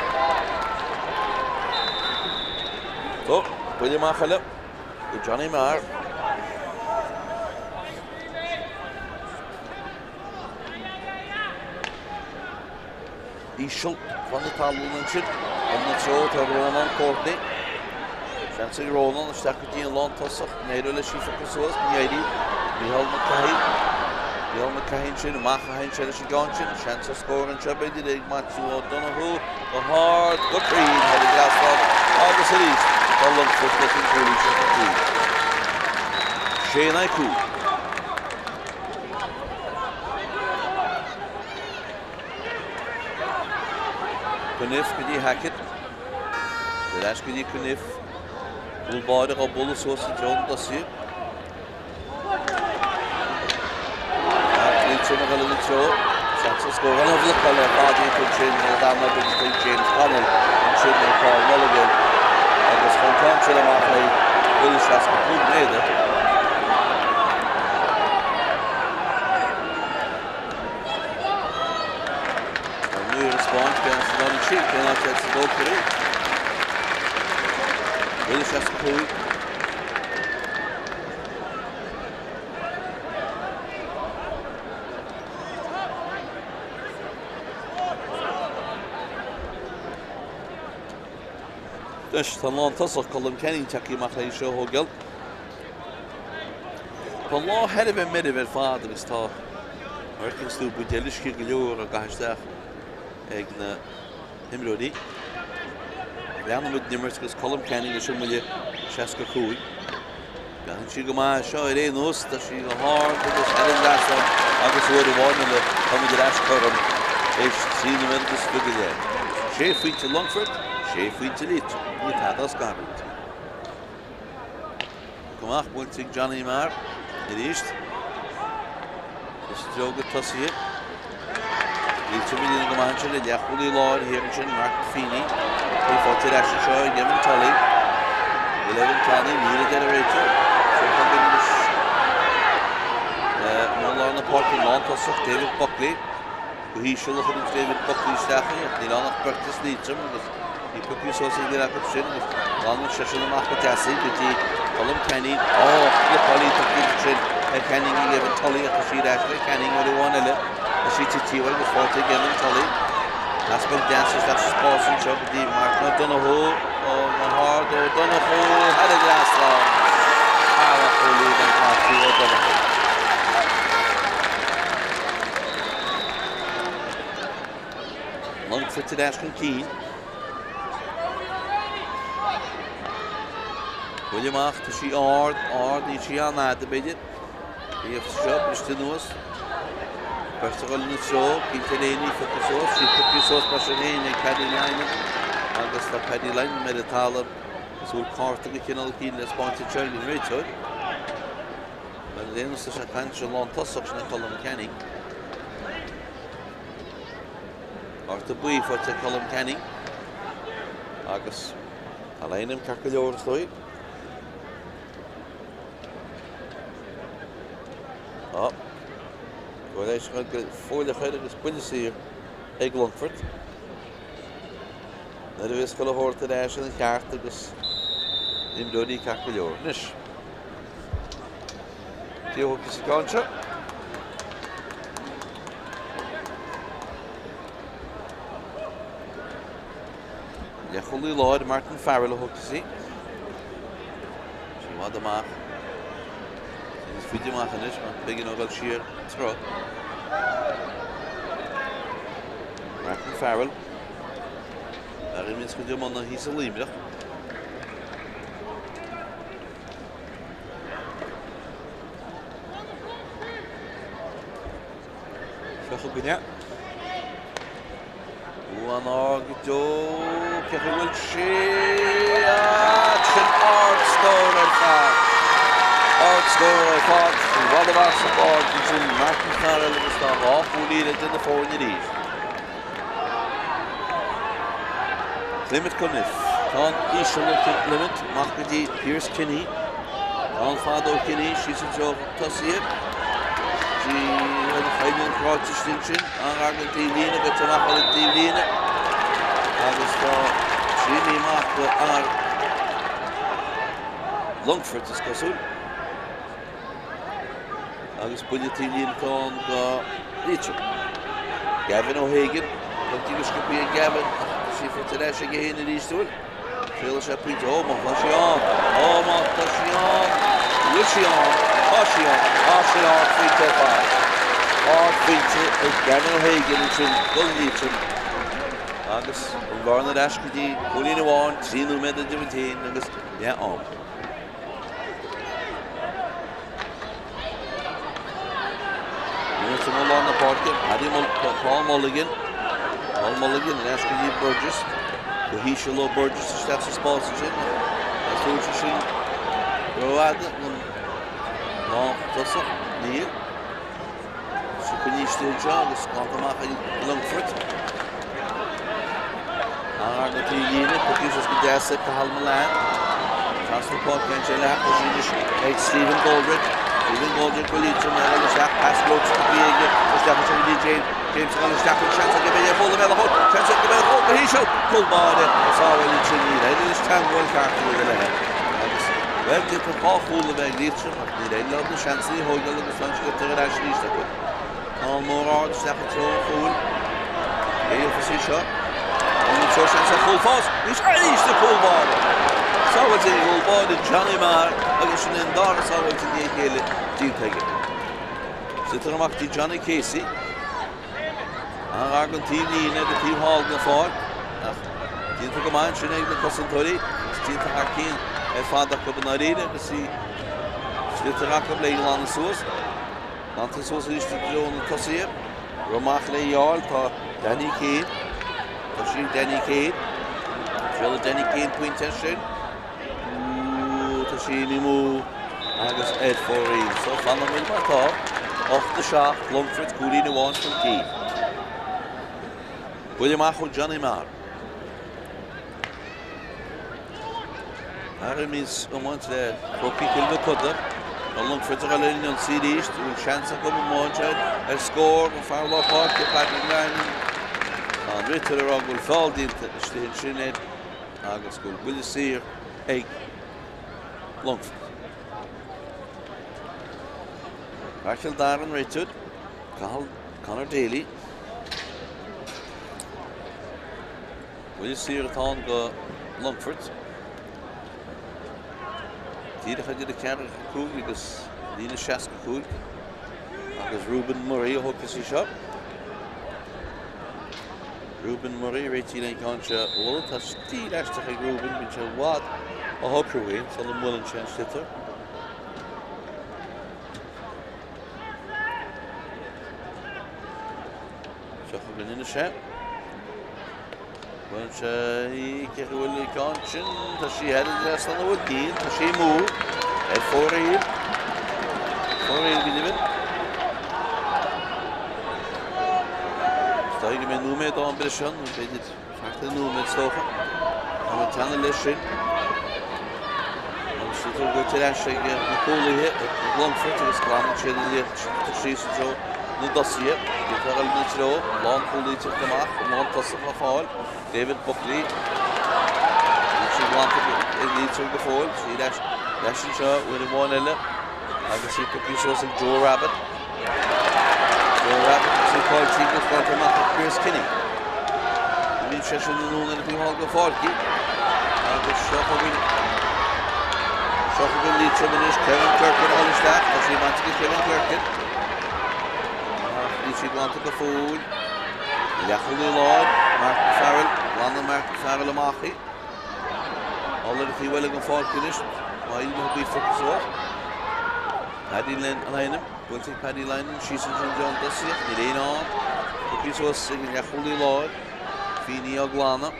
So, buille amach eile do Johnny Marr. Íseal fan na talún ansin. Ina treo tá Rónán Courtney. Seans ag Rónán isteach go dtí an lántosach. An éireoidh leis í a phiocadh suas? Ní éiríonn. Micheál Mulcahy. Micheál Mulcahy ansin. Amach a théann sé leis an gceann sin. Seans ar scór anseo b'fhéidir ag Maitiú O'Donoghue. Go hard, go cruinn thar an dtrasnán agus arís tá Longfort leis an gcúilín seo chun cinn. Sé in aghaidh 5. Cunniffe go dtí Hackett. Ar ais go dtí Cunniffe. Cúl báire á bualadh suas i dtreo na dtosaithe. Liatroim ag dul ina treo. Seans ar scór. An-bhlocáil ar fad déanta ansin agus an-obair déanta ag James Connell ansin ar Paul Mulligan. Agus chun ceann sin amach le buille 65 méadar. Ar ndóigh ar spáint cén áit a dtáinig sí, cén áit a dtógtar í. Buille 65. Anois tá an lántosach Colm Canning tagtha amach le í seo a thógáil. Tá an lá thar a bheith meirbh ar fad agus tá, mar a fheiceanns tú, buidéil uisce go leor á gcaitheamh isteach ag na himreoirí. Leanfaidh muid den imirt agus Colm Canning leis an mbuille 65. Gabhann sí go maith seo ar aon nós, tá sí go hard agus thar an dtrasnán agus uair amháin eile tá muid ar ais cothrom théis 13 nóiméad agus go leith. Sé phointe Longfort, sé phointe Liatroim, níl tada á scarúint. Go amach buailte ag Johnny Marr arís. Is i dtreo go tosaithe. Liatroim ag déanamh go maith ansin le leathchúlaí láir thiar ansin, Martin Feeney. Tá faighte ar ais anseo ag Evan Tully. Bhfuil Evan Tully níl a deir an réiteoir. Seo chugainn anois i lár na páirce an lántosach David Buckley. Go híseal a chuireann David Buckley isteach í ach níl ann ach beirt as Liatroim agus í pioctha suas ag duine acu sin agus glanann seisean amach go deas í go dtí Colm Canning. Ó, blocáil iontach ansin ag Canning ag Evan Tully ach tá sí ar ais le Canning uair amháin eile. Tá sí tite uaidh agus faighte ag Evan Tully. Pas beag deas isteach sa spás anseo go dtí Martin O'Donoghue. Ó, go hard O'Donoghue thar an dtrasnán. Thar a chúilín ag Matthew O'Donoghue. Longfort ar ais chun cinn. Buille amach, tá sí ard, ard, níl sí an-fhada b'fhéidir. Bhíodh seo briste anuas. Beirt a dhul ina treo, Cinnte Delaney pioctha suas, sí pioctha suas mar sin féin ag Paddy Lynam agus tá Paddy Lynam ar an talamh is bhfuil cárta de chineál eicínt le spáint anseo ag an réiteoir. Mar an aon nós leis an chaint an lántosach sin é Colm Canning. Cárta buí faighte ag Colm Canning agus tá Lynam ceart go leor is dóigh. Tá. Go leis go fóilleach air agus buille saor ag Longfort. Nuair a bheas chuile shórt ar ais ina cheart agus imreoirí ceart go leor. Anois. Cé a thógfas an ceann seo? Leathchúlaí láir Martin Farrell a thógfas í. Sí i bhfad amach. Níos faide amach anois mar b'éigean dó dul siar troigh. Martin Farrell. Fear a imríonns cuid iomána thíos i Luimneach. Seo chugainne. An-ard go deo. Cé chaoi bhfuil sé? Sin ard-scór ar fad. Ard-scór ar fad. I bhfad amach sa bpáirc ansin Martin Farrell agus tá 2 chúilín idir na foirne arís. Clement Cunniffe. Ceann íseal ó Clement amach go dtí Pierce Kinney. Ceann fada ó Kinney síos i dtreo tosaithe. Dtí an chailín cráite istigh ansin. An-ghar don taobhlíne, gaibhte amach ar an taobhlíne. Agus tá sí imithe amach go fhear Longfoirt is cosúil. Agus buille taobhlíne atá ann go Liatroim. Gavin O'Hagan, tugtaí go sciobtha ag Gavin ach tá sí faighte ar ais aige féin arís bhuel. Triailfidh sé pointe. Ó, má tá sí ann! Ó, má tá sí ann! Bhfuil sí ann? Tá sí ann! Tá sin ardphointe ar fad. Ardphointe ag Gavin O'Hagan ansin do Liatroim. Agus an bhearna ar ais go dtí cúilín amháin, 3 nóiméad idir muid féin agus leath am. Níos mó lár na páirce, Paddy Paul Mulligan. Paul Mulligan ar ais go dtí Burgess. Go híseal ó Burgess isteach sa spás ansin. Is dúirt sé sin rófhada don lántosach. Níl. Sa coinní istigh anseo agus glanta amach ag Longfort. An-ghar don taobhlíne, pioctha suas go deas ag Cathal Mullane. Trasna páirce ansin le theacht anois ag Stephen Goldrick. Stephen Goldrick go Liatroim ar dul isteach, pas gleoite tugtha aige isteach anseo go dtí James. James ag dul isteach an seans aige b'fhéidir bualadh béal a chóir. Seans aige go mbeadh go híseal. Cúl báire a sábháil ansin níor éirigh leis teagmháil cheart a dhéanamh léi. Agus bhuel d'fhéadfadh 2 chúl a bheith ag Liatroim ach níor éirigh leo na seansanna a thógáil agus tá an sliotar ar ais arís acu. Ceann mór ard isteach i dtreo an chúil. Cé a gheofas í seo? An treo seans ar chúl fós. Anois arís an cúl báire. Sábháilte ag an gcúl báire Johnny Maher agus sin é an dara sábháilt i ndiaidh a chéile déanta aige. Sliotar amach dtí Johnny Casey. An-ghar don taobhlíne go taobh thall den pháirc ach déanta go maith ansin ag na cosantóirí agus déanta thar cionn ar fad acu i ndáiríre agus í sliotar acu le glanadh suas. Glanta suas arís i dtreo na tosaithe. Amach le fháil tá Danny Keane. Tá sin Danny Keane. Triailfidh Danny Keane pointe as sin. Tá sí imithe amú agus ar fóraoil. So fanann muid mar atá. 8 7, Longfort, cúilín amháin chun cinn. Buille amach ó Johnny Maher. Fear a imríonns iomáint le Crócaigh Chill na Coda. Tá Longfort ag dul ar an ionsaí arís. Bhfuil seans acu an bhfuil ar scór an fear lár páirce Patrick Lynam. Tá an réiteoir ag rá go bhfuil feall déanta istigh ansin air agus go bhfuil buille saor ag Longfort. Fear Chill Dara an réiteoir, Cathal Conor Daly. Buille saor atá ann go Longfort. Díreach idir 4-5 agus líne 65 agus Reuben Murray a thógfas í seo. Reuben Murray réitithe le an ceann seo a bhualadh. Tá stíl aisteach ag Reuben, bíonn sé i bhfad á shocrú féin sula mbuaileann sé an sliotar. chugainn anois é. Bhuel sé cé go bhfuil an ceann sin, tá sí thar an dtrasnán an bhfuil níl, tá sí amú ar fóraoil. Fóraoil go deimhin. Is dóigh go mbeidh nóiméad ann breise ann, nó b'fhéidir thart ar nóiméad is dócha. Tá mé ag teannadh leis sin. Agus tá tú ag ar ais ag na cúlaithe ag Longfort agus glanann siad an liathróid síos i dtreo na dtosaithe. Iad ag dul ina dtreo, an lánchúlaí ag teacht amach, an lántosach le fáil, David Buckley. Níl sí glanta ag Liatroim go fóill, sí ar ais anseo uair amháin eile agus í tugtha suas ag Joe Rabbitte. Joe Rabbitte agus í fáilte agus glanta amach ag Pearse Kenny. Níl sé sin anonn ar an taobh thall go Pháircí agus seo chugainn seo chugainn Liatroim anois, Kevin Clerkin a dhul isteach, tá sí bainte ag Kevin Clerkin. Ach níl sí glanta go fóill. Leathchúlaí láir, Martin Farrell, glanann Martin Farrell amach í. Dul ar an taobh eile den pháirc anois, má fhaigheann na hoibrí focas ó. Paddy Lynn an ainm, buailte ag Paddy Lynn, síos ansin i dtreo na dtosaíocht, níl éinne ann. Tugtha suas ag an leathchúlaí láir, Feeney á glanadh.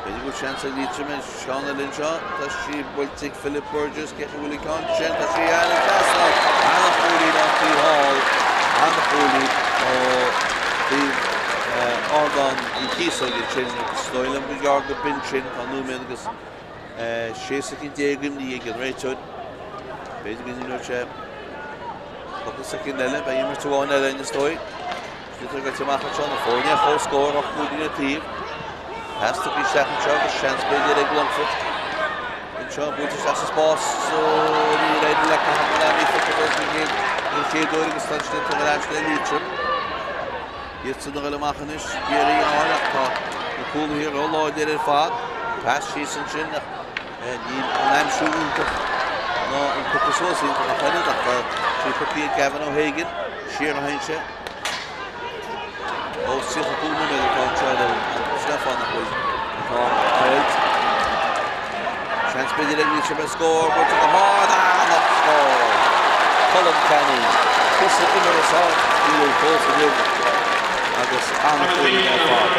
B'fhéidir go bhfuil seans ag Liatroim ar cheann eile anseo. Tá sí buailte ag Philip Burgess. Cé acu a bhfuil an ceann sin? Tá sí thar an trasnán. An-chúilín ón taobh thall. An-chúilín ó thaobh Ardán Uí Chíosóg ansin. Agus is dóigh liom gur gearr go b'in sin. Tá nóiméad agus 16 soicind imithe ag an réiteoir. B'fhéidir go n-imreoidh sé cúpla soicind eile. Beidh imirt amháin eile is dóigh. Sliotar gaibhte amach anseo, na foirne ar comhscór, 8 gcúilín an taobh. Pas tugtha isteach anseo agus seans b'fhéidir ag Longfort. Anseo, buailte isteach sa spás so níor éirigh le Cathal Mullaney phiocadh suas den chéad den chéad uair agus tá an sliotar ar ais le Liatroim. Iadsan a ghoil amach anois ag iarraidh a fháil ach tá na cúlaithe ró-láidir ar fad. Pas síos ansin ach níl an aimsiú iontach ná an piocadh suas iontach ach oiread ach tá sí pioctha ag Gavin O'Hagan. Siar a théann sé. Ó 35 nóiméad atá anseo ar an sreafán nach bhfuil atá caillte. Seans b'fhéidir ag Liatroim ar scór, buailte go hard, an-scór! Colm Canning, tusa imeartha sách dúil fós inniu agus an-chúilín ar fad.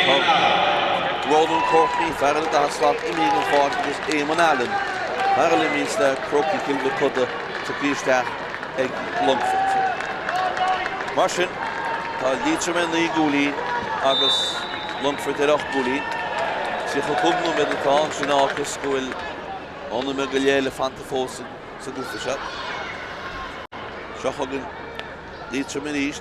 Tá Ronan Courtney, fear an dara slat, imithe den pháirc agus Eamon Allen, Fear eile a imríonns le Crocaigh Chill Mochuda tugtha isteach ag Longfort. Mar sin, tá Liatroim ar 9 gcúilín agus Longfort ar 8 gcúilín. 35 nóiméad atá ann, sin a fhágfas go bhfuil 11 nóiméad go leith eile fanta fós sa gcluiche seo. Seo chugainn Liatroim arís.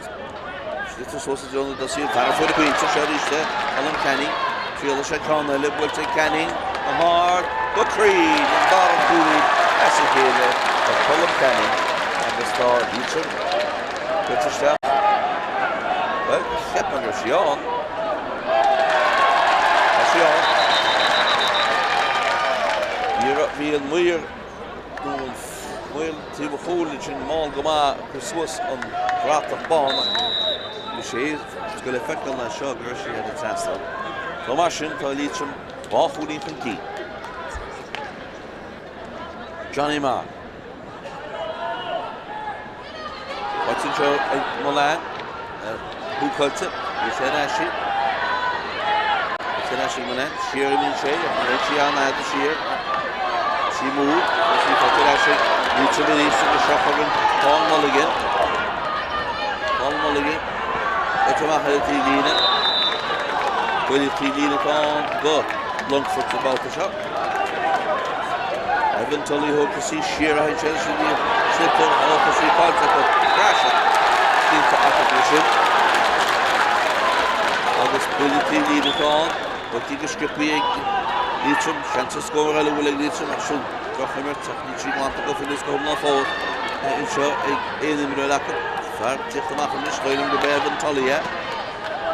Sliotar suas i dtreo na dtosaithe. An fear a fuair an pointe seo arís é, Colm Canning. Triailfidh sé ceann eile, buailte ag Canning go hard, go cruinn, an dara cúilín as a chéile do Colm Canning agus tá Liatroim buailte isteach. Bhuel, cheap mé go raibh sí ann. Tá sí ann. Bhí an maor nó an maor taobh an chúil ansin mall go maith ag cur suas an bhratach bán ach bhí sé is go le feiceáil anseo go raibh sí thar an trasnán. So mar sin tá Liatroim dhá chúilín chun cinn. Johnny Maher. Faighte anseo ag Mullane. Húcáilte. Bhí sé ar ais. Bhí sé ar ais ag Mullane. Siar a bhíonn sé. Níl sí an-fhada siar. Sí mór. Tá sí faighte ar ais ag Liatroim arís agus seo chugainn Paul Mulligan. Paul Mulligan. Faighte amach ar an taobhlíne. Buille taobhlíne atá ann do Longfort sa babhta seo. Evan Tully thógtha sí siar a théann sé sin sliotar thógtha sí fáilte acu praiseach scaoilte acu faoi sin. Agus buille taobhlíne atá ann, buailte go sciobtha ag Liatroim, seans ar scór eile a bhfuil ag Liatroim ach sin drochimirt ach níl sí glanta go fóill is go hiomlán fós anseo ag aon imreoir acu. Fear ag tíocht amach anois, dóigh liom gurb é Evan Tully é.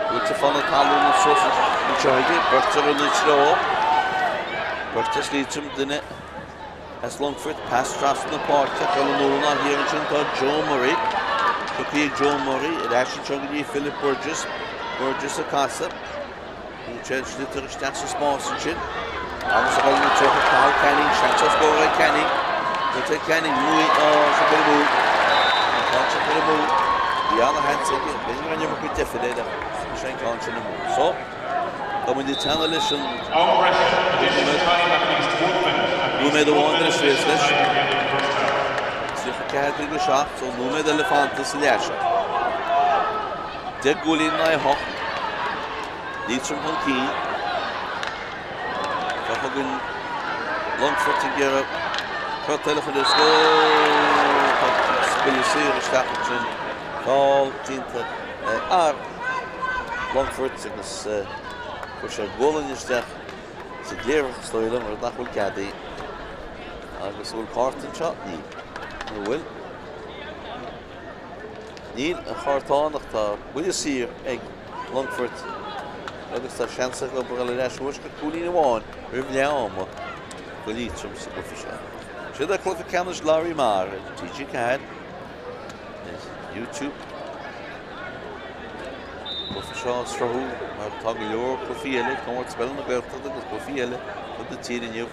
Buailte fán talamh suas anseo aige, beirt ar ina treo. Beirt as Liatroim, duine as Longfort, pas trasna na páirce ach ar an anonn á hiarraidh ansin tá Joe Murray. Tugtha ag Joe Murray ar ais anseo go dtí Philip Burgess. Burgess ag casadh. Bhuail sé an sliotar isteach sa spás ansin. Agus a dhul na 30 Cathal Canning, seans ar scór ag Canning. Buailte ag Canning, luaigh á sé curtha amú. An ceann sin curtha amú. Bhí ana-sheans aige, b'fhéidir go raibh an iomarca deifir air ach chuir sé an ceann sin amú. So, tá muid ag teannadh leis an nóiméad amháin breise a bhéas leis. 34-7, so nóiméad eile fanta sa leath seo. 10 gcúilín in aghaidh 8. Liatroim chun cinn. Seo chugainn Longfort ag iarraidh crot eile a chur ar scór. Tá buille saor isteach ansin. Feall déanta ar Longfort agus chuir sé gualainn isteach sa gcliabhrach is dóigh liom, rud nach bhfuil ceadaithe. Agus an bhfuil cárta anseo? Níl. Nó bhfuil? Níl an chárta ann ach tá buille saor ag Longfort agus tá seans acu a dhul ar ais suas go cúilín amháin roimh leath ama do Liatroim sa gcluiche seo. Siod é cluiche ceannais Lory Meagher ar TG4 ar YouTube. Cluiche seo á sruthú mar tá go leor cluichí eile, Comórtas Peile na Gaeltachta agus cluichí eile fud na tíre inniu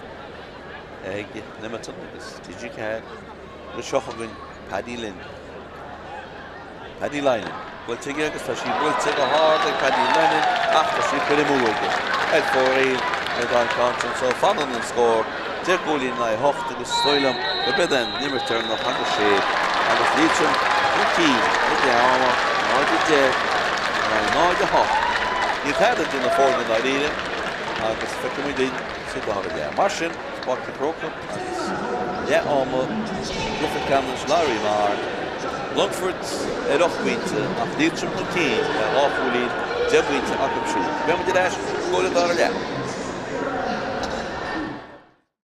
ag Nemeton agus TG4. Agus seo chugainn Paddy Lynn. Paddy Lynam. Buailte aige agus tá sí buailte go hard ag Paddy Lynam ach tá sí curtha amú aige. Ar fóraoil ar an gceann sin so fanann an scór 10 gcúilín in aghaidh 8 agus is dóigh liom gurb é an imirt deireanach agus sé agus Liatroim chun cinn ag leath ama 0-10 in aghaidh 0-8. Níl tada idir na foirne i ndáiríre agus feicfimid linn sa dara leath. Mar sin, Páirc an Chrócaigh agus leath ama cluiche ceannais Lory Meagher, Longfort ar 8 bpointe ach Liatroim chun cinn le dhá chúilín, 10 bpointe acu siúd. Beidh muid ar ais i gcomhair an dara leath.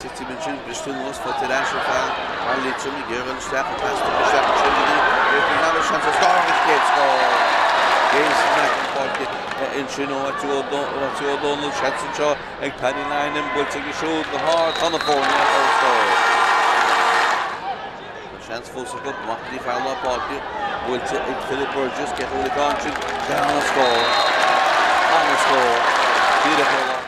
Titim ansin, briste anuas, faighte ar ais ag fear Liatroim ag iarraidh dul isteach, an pas tugtha isteach ansin go dtí Rick McNamara, seans ar scór agus céad scór! James Mac an Pháirc ansin ó Mhaitiú Ó Dónaill, seans anseo Ag Paddy Lynam, buailte aige siúd go hard, tá na foirne ar scór. Tá seans fós acu, amach go dtí fear lár páirce, buailte ag Philip Burgess, cé chuige an sin, an-scór, an-scór, díreach ó lár.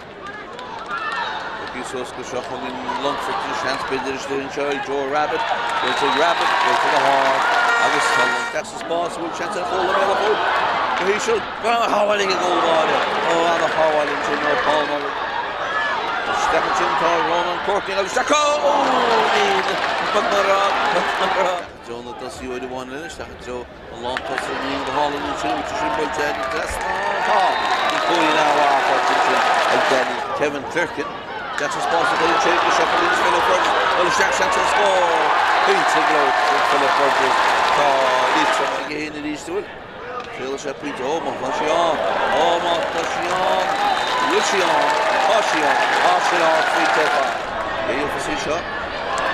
Tiocfaidh suas go seo chugainn Longfort an seans b'fhéidir istigh anseo ag Joe Rabbitte, buailte ag Rabbitte, buailte go hard agus tá Isteach sa spás, an bhfuil seans ar chúl i mbéal an chúil? Go híseal, ana-shábháil ag an gcúl báire. Ó, ana-shábháil ansin ó Paul Mullen. Isteach ansin tá Ronan Courtney agus isteach, ó, níl, beag mar Joe na dtosaí uair amháin eile isteach i dtreo an lántosaí níl go hálainn ansin, bhfuil sé sin buailte ar an trasnán? Tá! Bhí cúilín an-mhaith faighte ansin ag Danny Kevin Clerkin. Isteach sa spás a chuireann sé go seo chugainn Philip Burgess. Dul isteach seans ar scór. Pointe gleoite ag Philip Burgess. Tá Liatroim aige féin arís an bhfuil? Triail sé pointe. Ó má tá sí ann. Ó má tá sí ann. An bhfuil sí ann? Tá sí ann. Tá sin ardphointe ar fad. Cé a gheobhas í seo?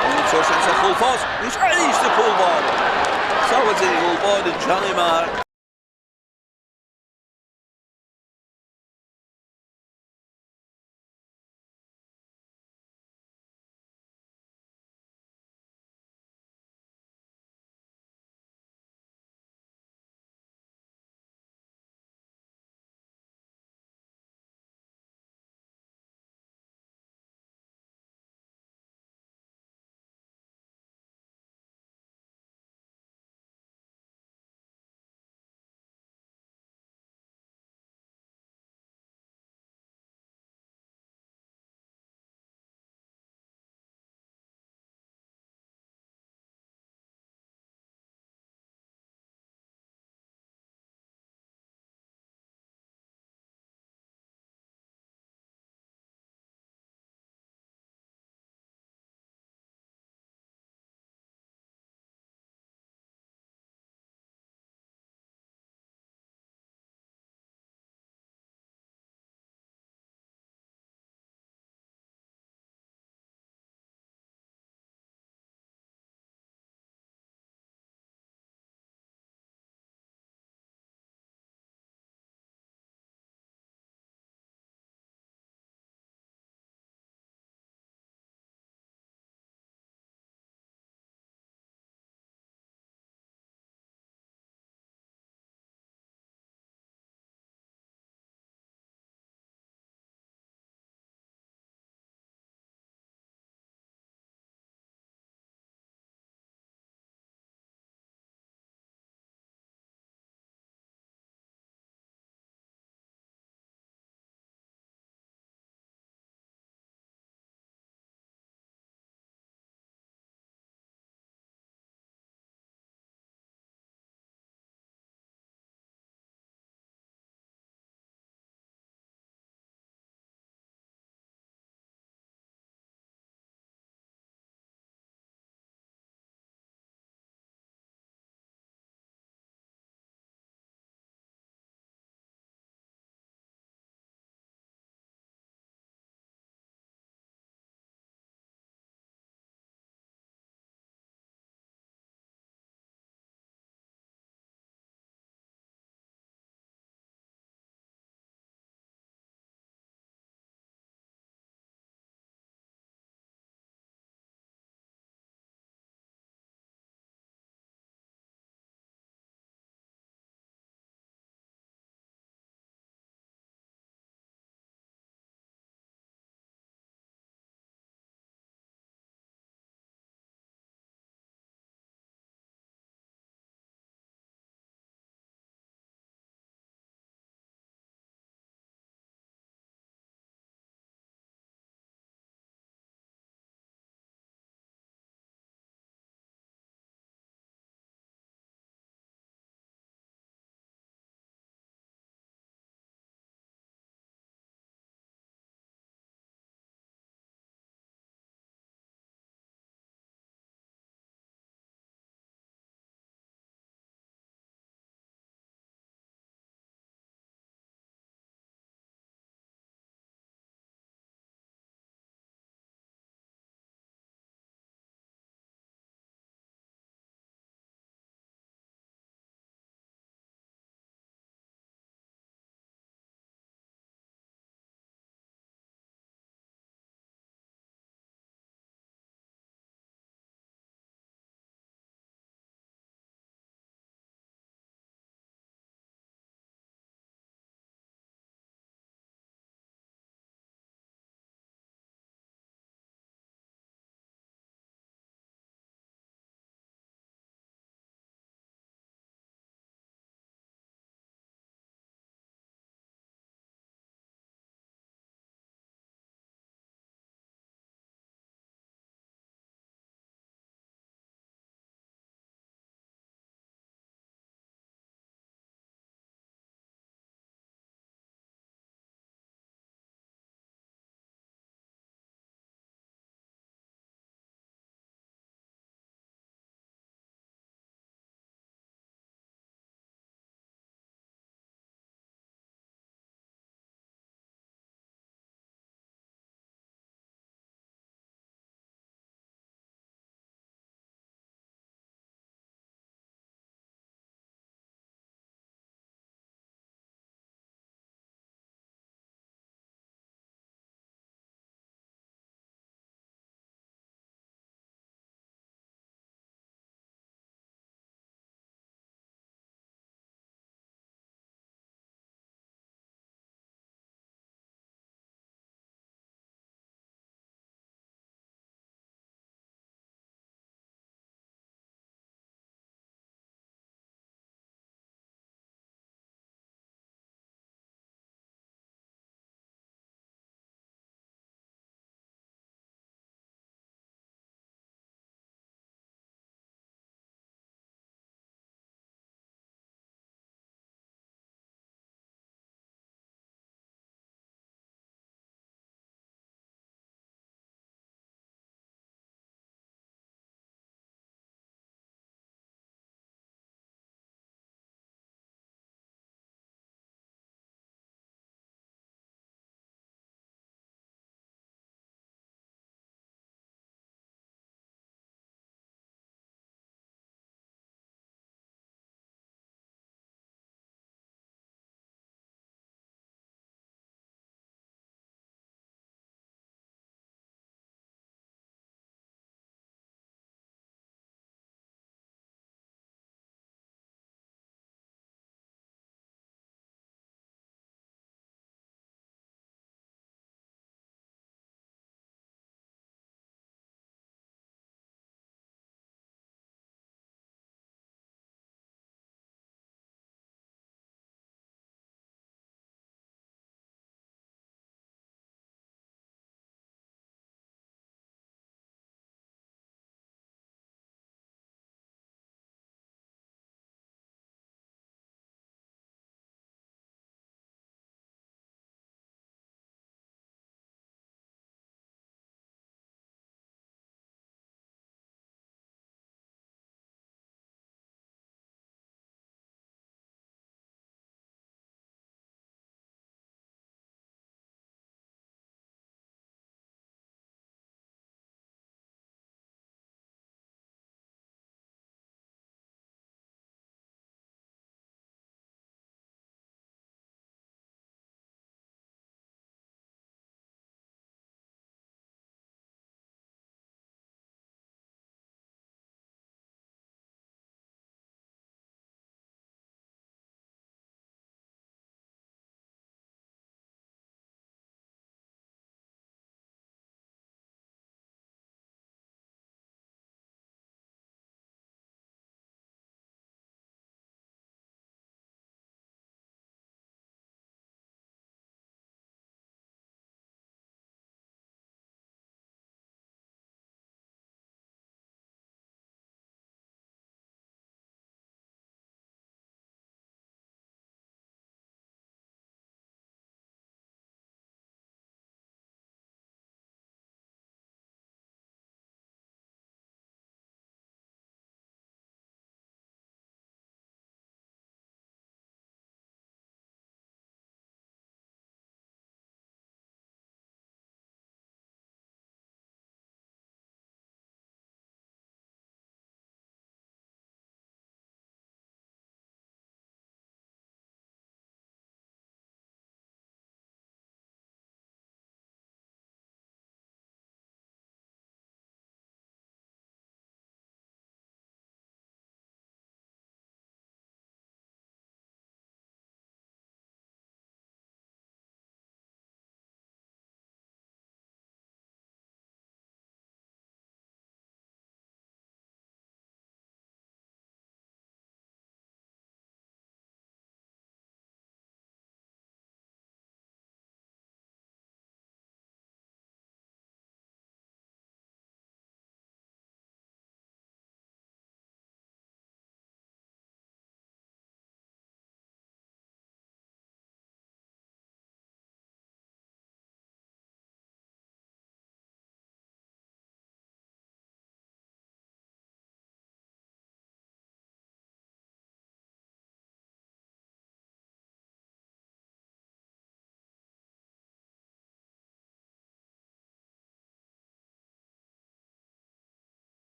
An bhfuil seans ar chúl fós? Arís na cúl báire. Sábháilte ag an gcúl báire Johnny Maher.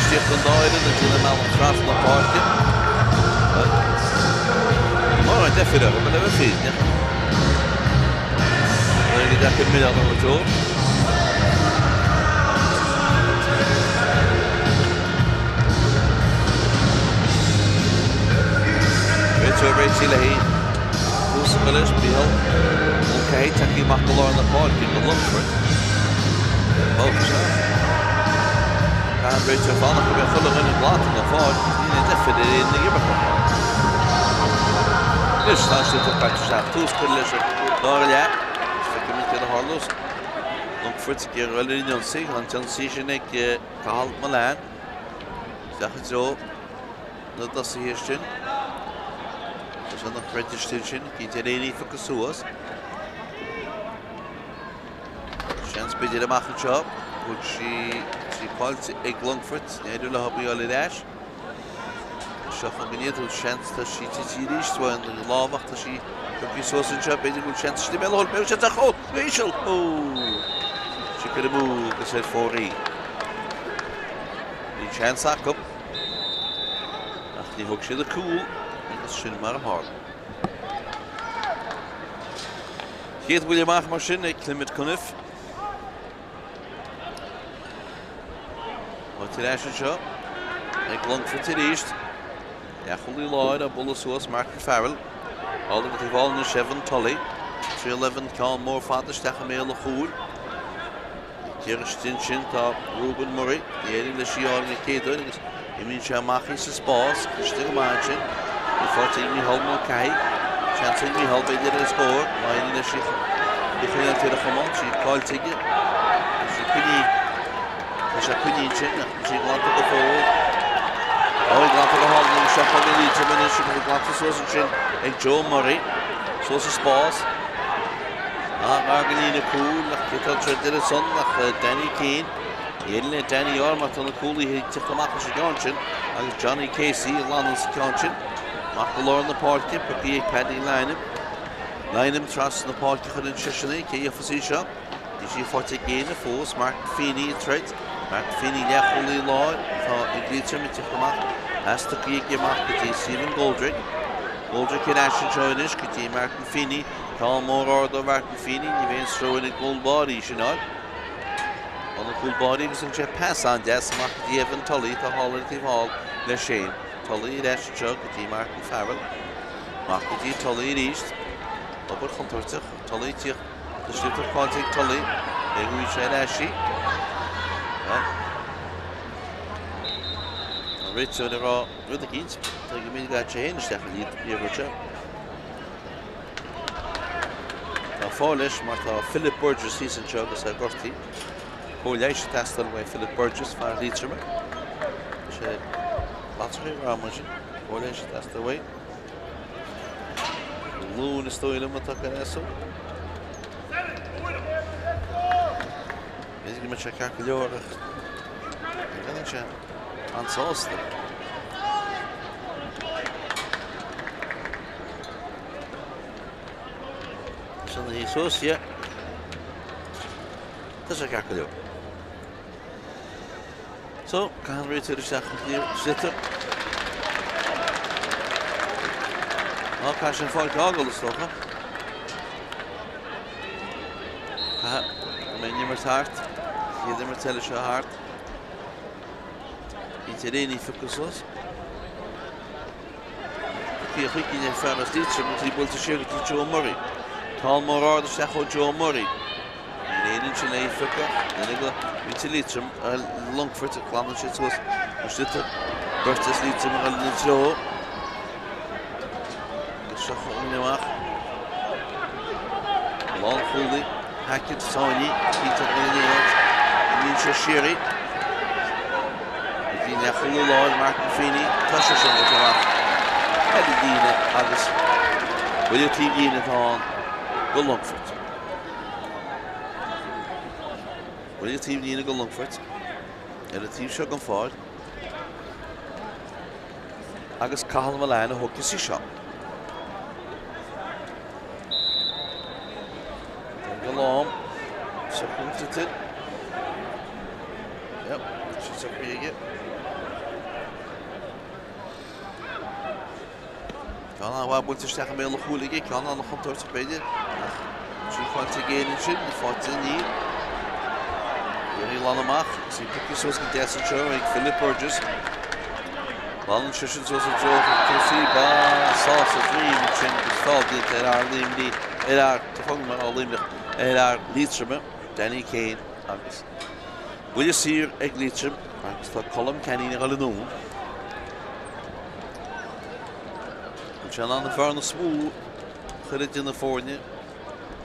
Bainistíocht an dá fhoireann ag déanamh a mbealach trasna na páirce. Mórán deifir orthu, le bheith fírinneach. Éirí deacair milleán a thabhairt dóibh. Réiteoir réitithe le haghaidh tús a chur leis, Mícheál Mulcahy tagtha amach go lár na páirce do Longfort. Babhta seo. Caithfidh an réiteoir fanacht go mbeidh chuile dhuine glanta den pháirc agus níl aon deifir ar aon imirceoir. Anois tá an sliotar caite isteach. Tús curtha leis an dara leath. Is feicimid céard a tharlós. Longfort ag iarraidh dul ar an ionsaí. Tá an t-ionsaí sin ag Cathal Mullane. Isteach i dtreo na dtosaithe sin. Tá sé ina throid istigh ansin. Cinnte ar aon phiocadh suas. Seans b'fhéidir amach anseo. Thug sí sí fáilte ag Longfort. Ní éireoidh leo í a fháil ar ais. Seo chugainn iad. Bhfuil seans tá sí tite arís. Bhuel, an lámh ach tá sí tugtha suas anseo. B'fhéidir go bhfuil seans istigh i mbéal an chúil. B'fhéidir seans ach ó! Íseal! Ó! Sí curtha amú agus ar fóraoil. Bhí seans acu. Ach ní thug siad an cúl agus sin mar a tharla. Chéad bhuille amach mar sin ag Clement Cunniffe. Tá tar ais anseo ag Longfort arís. Leathchúlaí láir á bualadh suas Martin Farrell. Thall ar an taobh thall anois Evan Tully. Triail Evan ceann mór fada isteach i mbéal an chúil. Thiar istigh ansin tá Reuben Murray. Ní éiríonn leis í a fháil an chéad uair agus imíonn sé amach í sa spás. Cliste go maith ansin. Bhí faighte ag Mícheál Mulcahy. Seans ag Mícheál b'fhéidir ar an scór. Má éiríonn leis í a choinneáil ar a chamán. Sí caillte aige. Tá sí coinnithe. Tá sé coinnithe ansin ach níl sí glanta go fóill. Ó, glanta go hálainn agus seo chugainn Liatroim anois agus glanta suas ansin ag Joe Murray. Suas sa spás. Gar don líne cúil ach cé atá ag troid ar a son ach Danny Keane. Ní éiríonn le Danny í a fháil mar tá na cúlaithe ag teacht amach leis an gceann sin agus Johnny Casey a ghlanann sa cheann sin. Amach go lár na páirce, pioctha ag Paddy Lynam. Lynam trasna na páirce a chuireann seisean é, cé a gheofas í seo? Níl sí faighte ag éinne fós. Martin Feeney ag troid. Martin Feeney leathchúlaí láir atá ag Liatroim ag teacht amach. Pas tugtha aige amach go dtí Stephen Goldrick. Goldrick ar ais anseo anois go dtí Martin Feeney. Ceann mór ard ó Mhartin Feeney, ní bheidh aon stró ar an gcúl báire í sin a fháil. Ó na cúl báirí agus an sé pas an-deas amach go dtí Evan Tully atá thall ar an taobh thall le Shane Tully ar ais anseo go dtí Martin Farrell. Amach go dtí Tully arís. Obair chontúirteach. Tully tíocht tá sliotar faighte ag Tully. Cé go bhfaighidh sé ar ais í? Bhuel, tá an réiteoir ag rá rud eicínt. Tuigimid go gcaithfidh sé féin isteach an liathróid seo. Tá fáth leis mar tá Philip Burgess thíos anseo agus é gortaithe. Cóir leighis ag teastáil uaidh Philip Burgess, fear Liatroma. Tá sé lasrach ar am sin. Cóir leighis ag teastáil uaidh. Glúin is dóigh liom atá ar easú. B'fhéidir go mbeidh sé ceart go leor ach ní bheidh sé an-sásta. Sin í suas, yeah. Tá sé ceart go leor. So, caitheann an réiteoir isteach an sliotar. Ná caithfidh sé an pháirc a fhágáil is dócha. Caithfidh go mbeidh an imirt thart. Chéad imirt eile seo thart. Cinnte ar aon ní phiocadh suas. Cé chuige ar fear as Liatroim an trí buailte siar go dtí Joe Murray. Ceann mór ard isteach ó Joe Murray. Níl aon intinn é a phiocadh. Duine de mhuintir Liatroim a Longfoirt a ghlanann siad suas an sliotar. Beirt as Liatroim a dhul ina dtreo. Agus seo chugainn amach. Lánchúlaí. Hackett, Sáinní, cinnte ag dul in aon áit. Imíonn sé siar í. Go dtí an leathchúlaí láir, Martin Feeney. Tá sé sin goite amach ar an líne agus buille taobh líne atá ann go Longfort. Buille taobh líne go Longfort ar an taobh seo den pháirc agus Cathal Mullane a thógfas í seo. An lám sa chúltitir. Yep, tá sé socraithe aige. Ceann an-mhaith buailte isteach i mbéal an chúil aige, ceann an-chontúirteach b'fhéidir, ach sí faighte ag Éirinn ansin, ní faighte níl. Iarraidh a ghlanadh amach agus í pioctha suas go deas anseo ag Philip Burgess. Glanann seisean suas i dtreo tosaí, ba sá sa droim ansin agus feall déanta ar fhear Luimnigh, ar fhear, tá fonn Luimneach, ar fhear Liatroma, Danny Kane agus buille saor ag Liatroim agus tá Colm Canning ag dul anonn. Bhfuil sé in ann an bhearna is mó a chur idir na foirne a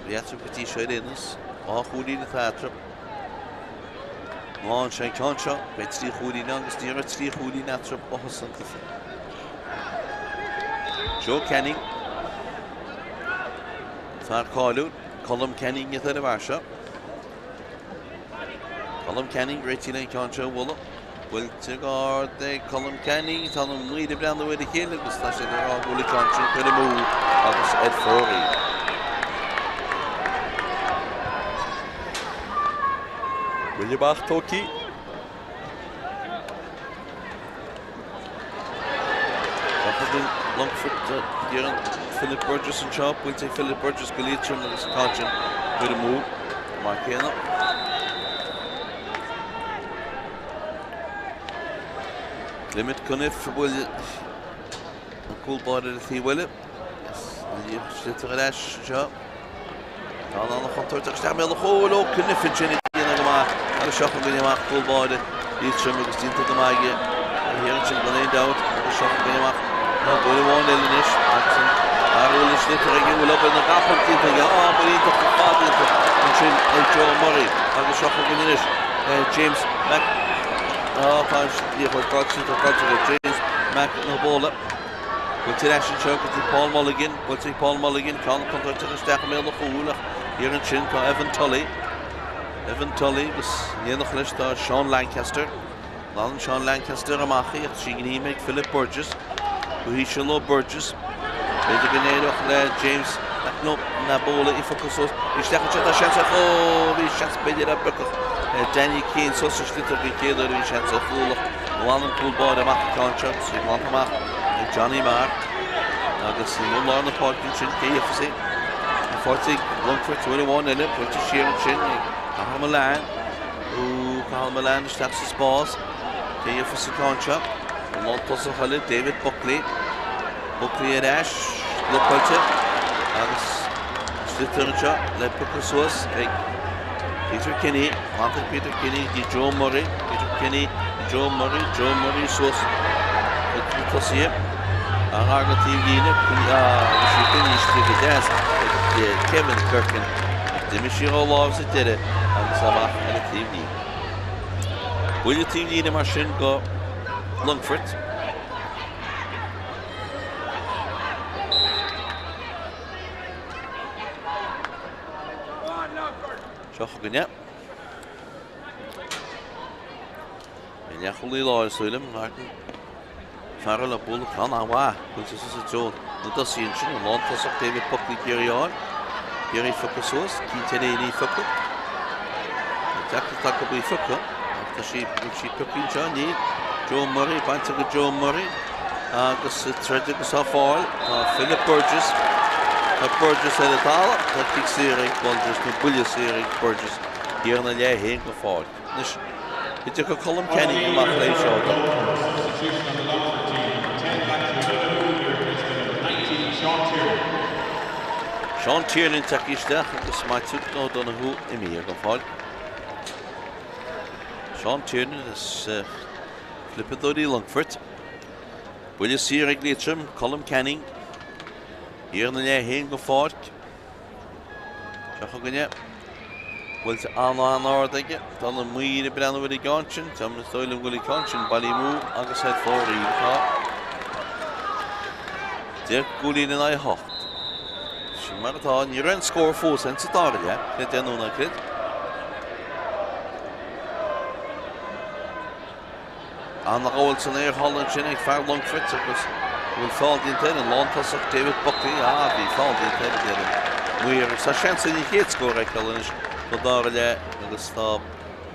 bhí eatarthu go dtí seo ar aon nós? 2 chúilín atá eatarthu. Má fhaigheann sé an ceann seo, beidh 3 chúilín ann agus ní raibh 3 chúilín eatarthu ó thús an chluiche. Joe Canning, fear cáiliúil, Colm Canning atá ar an bhfear seo. Colm Canning réitithe le an ceann seo a bhualadh. Buailte go hard ag Colm Canning, tá na maoir ag breathnú ar a chéile agus tá siad ag rá go bhfuil an ceann sin curtha amú agus ar fóraoil. Buille amach tógtha. Longfort iarrann Philip Burgess anseo, buailte ag Philip Burgess go Liatroim agus an ceann sin curtha amú mar céanna. Clement Cunniffe a bhuail an cúl báire ar an taobh eile. Sliotar ar ais anseo. Tá an an-chontúirteach isteach i mbéal an chúil ó Cunniffe ansin ag déanamh go maith agus seo chugainn amach cúl báire Liatroim agus déanta go maith aige thiar ansin gan aon dabht agus seo chugainn amach tá buille amháin eile anois agus an fear a bhfuil an sliotar aige bhfuil obair na gcapall déanta aige. Á, obair iontach ar fad déanta ansin ag Joe Murray agus seo chugainn anois James Mac Á, tá an liathróid caillte, tá caillte ag James Mac na Bóla. Buailte ar ais anseo go dtí Paul Mulligan, buailte ag Paul Mulligan, ceann contúirteach isteach i mbéal an chúil ach thiar ansin tá Evan Tully. Evan Tully agus in éineacht leis tá Seán Lancaster. Glanann Seán Lancaster amach í ach sí gním ag Philip Burgess. Go híseal ó Burgess. B'fhéidir go n-éireodh le James McNabola í phiocadh suas. Isteach anseo tá seans ar chúl. Bhí seans b'fhéidir ar phiocfadh Danny Keane suas an sliotar den chéad uair. Bhí seans ar chúl ach ghlan an cúl báire amach an ceann seo agus í glanta amach ag Johnny Marr. Agus i lár na páirce ansin cé gheofas í? An fáilte ag Longfort uair amháin eile. Buailte siar ansin ag Cathal Mullane. Ó Cathal Mullane isteach sa spás. Cé gheofas an ceann seo? An lántosach eile, David Buckley. Buckley ar ais, blocáilte agus sliotar anseo le piocadh suas ag Peter Kenny. Glanta ag Peter Kenny go dtí Joe Murray. Peter Kenny, Joe Murray, Joe Murray suas ag na tosaithe. An gar go taobh líne, agus sí coinnithe go deas ag Kevin Durkin. D'imigh sí ó láimh sa deireadh agus amach ar an taobh líne. Buille taobh líne mar sin go Longfort. Seo chugainn é. I leathchúlaí láir, sílim, Martin Farrell ag bualadh ceann an-mhaith. Buailte suas i dtreo na dtosaithe ansin, an lántosach David Buckley ag iarraidh a fháil. Ag iarraidh phiocadh suas, cinnte ar éinne í phiocadh. Tá deacracht acu í phiocadh, ach tá sí, bhfuil sí pioctha anseo? Níl. Joe Murray, bainte go Joe Murray agus troid agus á fáil. Tá Philip Burgess, tá Burgess ar an talamh, tá cic saor ag Burgess, nó buille saor ag Burgess, thiar ina leath féin go fáil. Anois, go dtiocfaidh Colm Canning amach le é seo do. Seán Tiernan tagtha isteach agus Maitiú O'Donoghue imithe go fóill. Seán Tiernan as Flipeadóirí Longfoirt. Buille saor ag Liatroim, Colm Canning. Thiar ina leath féin go pháirc. Seo chugainn é. Buailte an-an-ard aige. Tá na maoir ag breathnú ar an gceann sin. Tá is dóigh liom go bhfuil an ceann sin bailithe amú agus ar fóraoil atá. 10 gcúilín in aghaidh 8. Sin mar atá. Ní raibh aon scór fós ann sa dara leath. Creid é nó ná creid. An-ghabháil san aer thall ansin ag fear Longfoirt agus an bhfuil feall déanta air, an lántosach David Buckley, ah bhí feall déanta air a deir an maor agus tá seans ar an chéad scór a fheiceáil anois don dara leath agus tá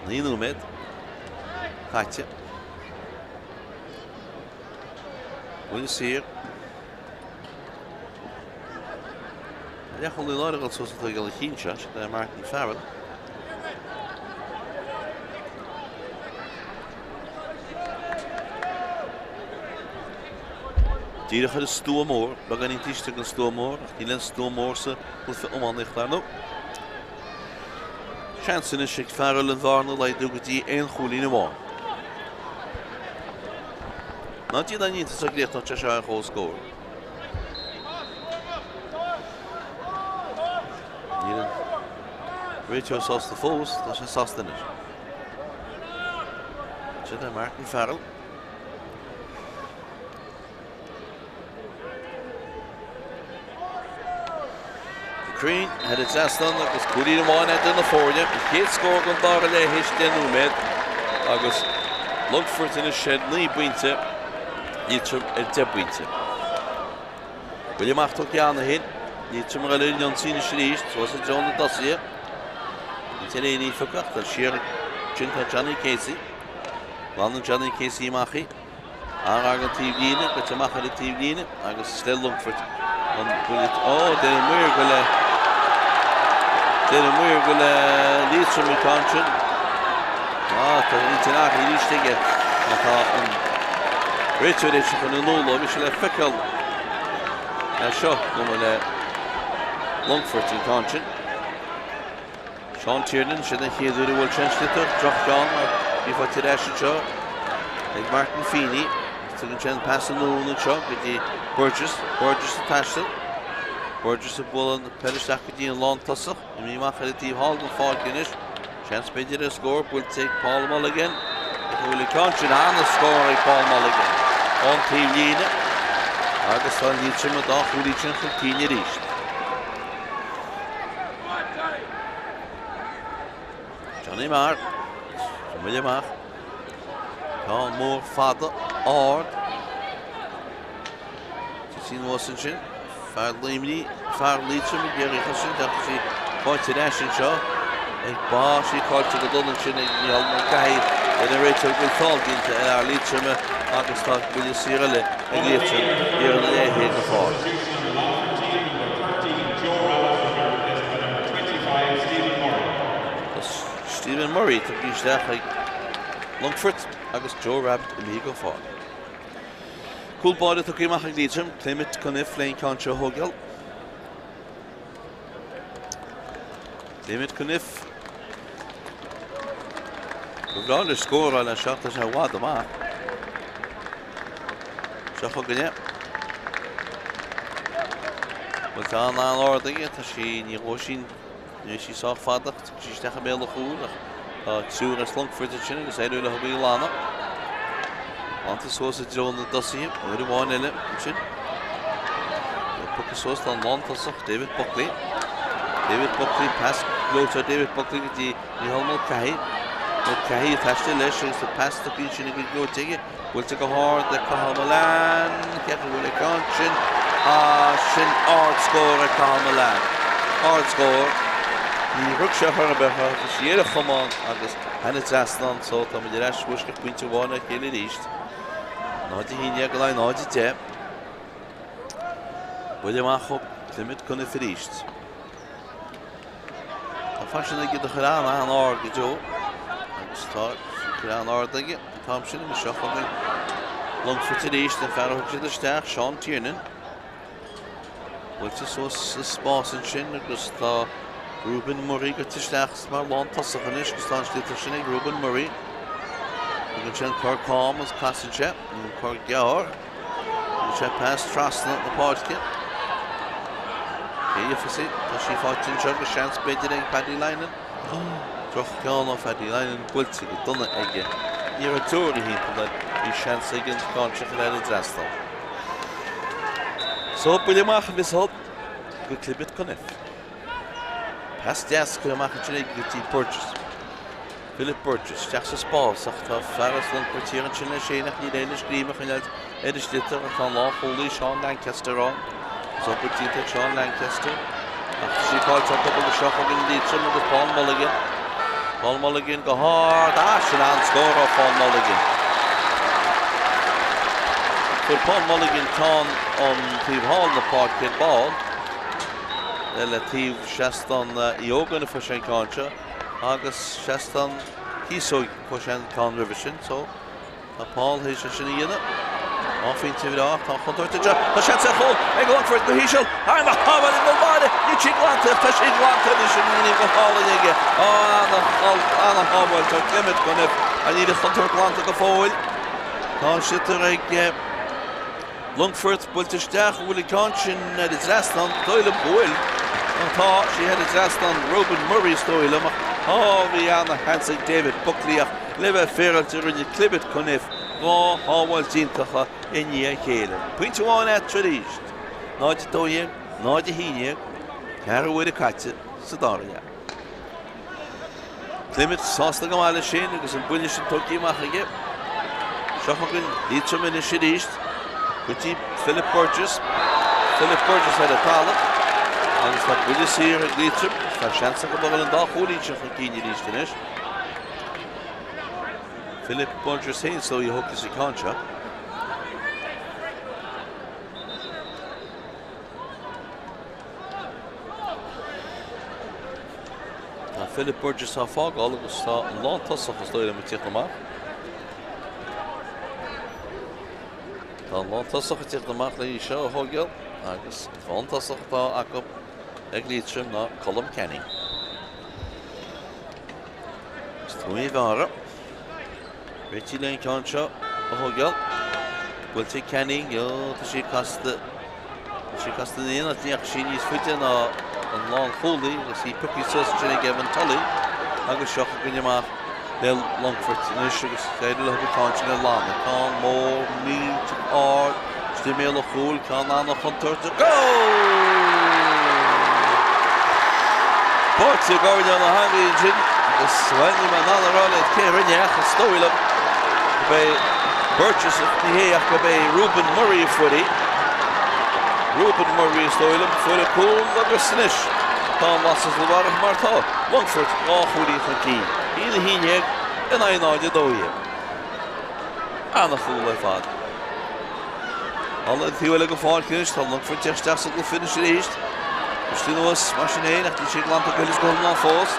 9 nóiméad caite. Buille saor. Leathchúlaí láir ag dul suas ag tógáil an chinn seo, sin é Martin Farrell. Díreach ar an stua mór, beagáinín taobh istigh den stua mór, ach níl aon stua mór sa gcluiche iománaíochta, ar ndóigh. Seans anois ag Farrell an bhearna a laghdú go dtí aon chúilín amháin. Ná déan aon iontas dá gcríochnódh sé seo ar chomhscór. Níl an réiteoir sásta fós, tá sé sásta anois. Sin é Martin Farrell. Cruinn thar an trasnán agus cúilín amháin idir na foirne. An chéad scór den dara leath théis 10 nóiméad agus Longfort anois ar 9 bpointe, Liatroim ar 10 bpointe. Buille amach tugtha cheana féin, Liatroim ag dul ar an ionsaí anois arís, suas i dtreo na dtosaithe. An t-éinne phioc ach dul siar ansin tá Johnny Casey. Glanann Johnny Casey amach í. Ar an taobhlíne, goite amach ar an taobhlíne agus is le Longfort an buille. Ó, deir an maor gur le Deir an maor gur le Liatroim atá ansin. Á, tá intinn athraithe arís aige ach tá an réiteoir é seo chun in iúl dó. Bhí sé le feiceáil é seo go mba le Longfort atá ansin. Seán Tiernan, sin an chéad uair a bhuail sé an sliotar, droch-cheann mar bhí faighte ar ais anseo ag Martin Feeney. Tugann sé an pas anonn anseo go dtí Burgess, Burgess ag taisteal. Burgess ag bualadh an peil isteach go dtí an lántosach, imithe amach ar an taobh thall den pháirc anois. Seans b'fhéidir ar scór buailte ag Paul Mulligan. Ach an bhfuil an ceann sin an-scór ag Paul Mulligan ón taobhlíne agus tá Liatroim an dá chúilín sin chun cinn arís. Johnny Marr, sa mbuille amach. Ceann mór fada, ard. Tite anuas ansin. Fear Luimnigh, fear Liatroim ag iarraidh sin, ach sí faighte ar ais anseo. Ag bá sí caillte go dona ansin ag Mícheál Mulcahy ar an réiteoir go bhfuil feall déanta ar fhear Liatroime agus tá buille saor eile ag Liatroim thiar ina leithéid na páirce. Tá Stephen Murray tugtha isteach ag Longfort agus Joe Rabbitte imithe den pháirc. Cúl báire tugtha amach ag Liatroim, Clement Cunniffe le an ceann seo a thógáil. Clement Cunniffe. Ba bhreá leis scór a fháil anseo, tá sé i bhfad amach. Seo chugainn é. Bhuel tá an-ard aige, tá sí, ní ghabhfaidh sí, níl sí sách fada ach tá sí isteach i mbéal an chúil ach tá triúr as Longfort ansin agus éireoidh leo í a ghlanadh. Glanta suas i dtreo na dtosaithe, uair amháin eile ansin. Pioctha suas don lántosach David Buckley. David Buckley, pas gleoite David Buckley go dtí Micheál Mulcahy. Mulcahy ag taisteal leis agus an pas tugtha ansin go gleoite aige. Buailte go hard ag Cathal Mullane. Cé acu a bhfuil an ceann sin? Ah, sin ardscór ag Cathal Mullane. Ardscór. Ní rug sé chor ar bith ach bhí sí ar a chamán agus thar an trasnán so tá muid ar ais i bhfoisceacht pointe amháin ar a chéile arís. 0 1 in aghaidh 0 10. Buille amach ó Clement Cunniffe arís. Tá faisean aige do chur an-ard go deo agus tá cur an-ard aige an t-am sin agus seo chugainn Longfort arís an fear a thug siad isteach, Seán Tiernan. Buailte suas sa spás ansin agus tá Reuben Murray goite isteach mar lántosach anois agus tá an sliotar sin ag Reuben Murray. Tugann sé an cor cam agus casann sé an cor gearr. Tugann sé pas trasna na páirce. Cé gheofas í? Tá sí faighte anseo agus seans b'fhéidir ag Paddy Lynam. Droch-cheann ó Phaddy Lynam buailte go dona aige. Ní raibh teora thimpeall air. Bhí seans ag an gceann seo chun ar an dtrasnán. So, buille amach a bheas ann go Clement Cunniffe. Pas deas curtha amach ansin aige go dtí Burgess. Philip Burgess isteach sa spás ach tá fear as Longfort thiar ansin leis féin ach níl éirithe leis greim a choinneáil ar an sliotar ach tá an lánchúlaí Seán Lancaster ann. Is obair déanta ag Seán Lancaster ach tá sí caillte acu agus seo chugainn Liatroim agus Paul Mulligan. Paul Mulligan go hard. Ah, sin an-scór ó Paul Mulligan. Fuair Paul Mulligan ceann ón taobh thall na páirce ar ball. le taobh seastán Uí Ógáin a fuair sé an ceann seo agus seastán Chíosóg a fuair sé an ceann roimhe sin so tá Paul théis é sin a dhéanamh. Dhá phointe bhreá ach tá an chontúirt anseo. Tá seans ar chúl ag Longfort go híseal. Ana-shábháil ag Maguire. Níl sí glanta ach tá sí glanta anois an líne go hálainn aige. Ana-shábháil. Tá Clement Cunniffe ach níl an chontúirt glanta go fóill. Tá an sliotar ag Longfort buailte isteach, an bhfuil an ceann sin ar an dtrasnán? Dóigh liom go bhfuil. Má tá sí thar an dtrasnán, Reuben Murray is dóigh liom, ach á, bhí ana-sheans ag David Buckley ach le bheith féaráilte rinne Clement Cunniffe dhá shábháilt iontacha i ndiaidh a chéile. Pointe amháin eatarthu arís. 0-12, 0-11, ceathrú uaire caite sa dara leath. Clement sásta go maith leis sin agus an buille sin tugtha amach aige. Seo chugainn Liatroim anois arís go dtí Philip Burgess. Philip Burgess ar an talamh agus tá buille saor ag Liatroim. Tá seans acu a dhul an dá chúilín seo chun cinn arís anois. Philip Burgess féin is dóigh a thógfas an ceann seo. Tá Philip Burgess á fágáil agus tá an lántosach is dóigh liom ag tíocht amach. Tá an lántosach ag tíocht amach le í seo a thógáil agus an lántosach atá acu ag Liatroim ná Colm Canning. Is Tony Bhearra. Réitigh le an ceann seo a thógáil. Buailte ag Canning, ó tá sí casta. Tá sí casta in aon áit, ní dheachaigh sí níos faide ná an lánchúlaí agus í pioctha suas ansin ag Evan Tully agus seo chugainn amach le Longfort anois agus d'éirigh leo an ceann sin a ghlanadh. Ceann mór, millteach ard, istigh i mbéal an chúil, ceann an-chontúirteach. Cúl! Buailte ag airneán na heangaí ansin agus, bhuel, níl mé in ann a rá leat cé a rinne é ach is dóigh liom gurb é Burgess, ní hé ach gurb é Reuben Murray a fuair í. Reuben Murray is dóigh liom, fuair an cúl agus anois tá an lasadh sa bharrach mar tá Longfort dhá chúilín chun cinn, 1-11 in aghaidh 0-12. Ana-chúl ar fad. An taobh eile den pháirc anois, tá Longfort ag teacht isteach sa gcluiche anois arís. Briste anuas mar sin féin ach níl sé glanta go huile is go hiomlán fós.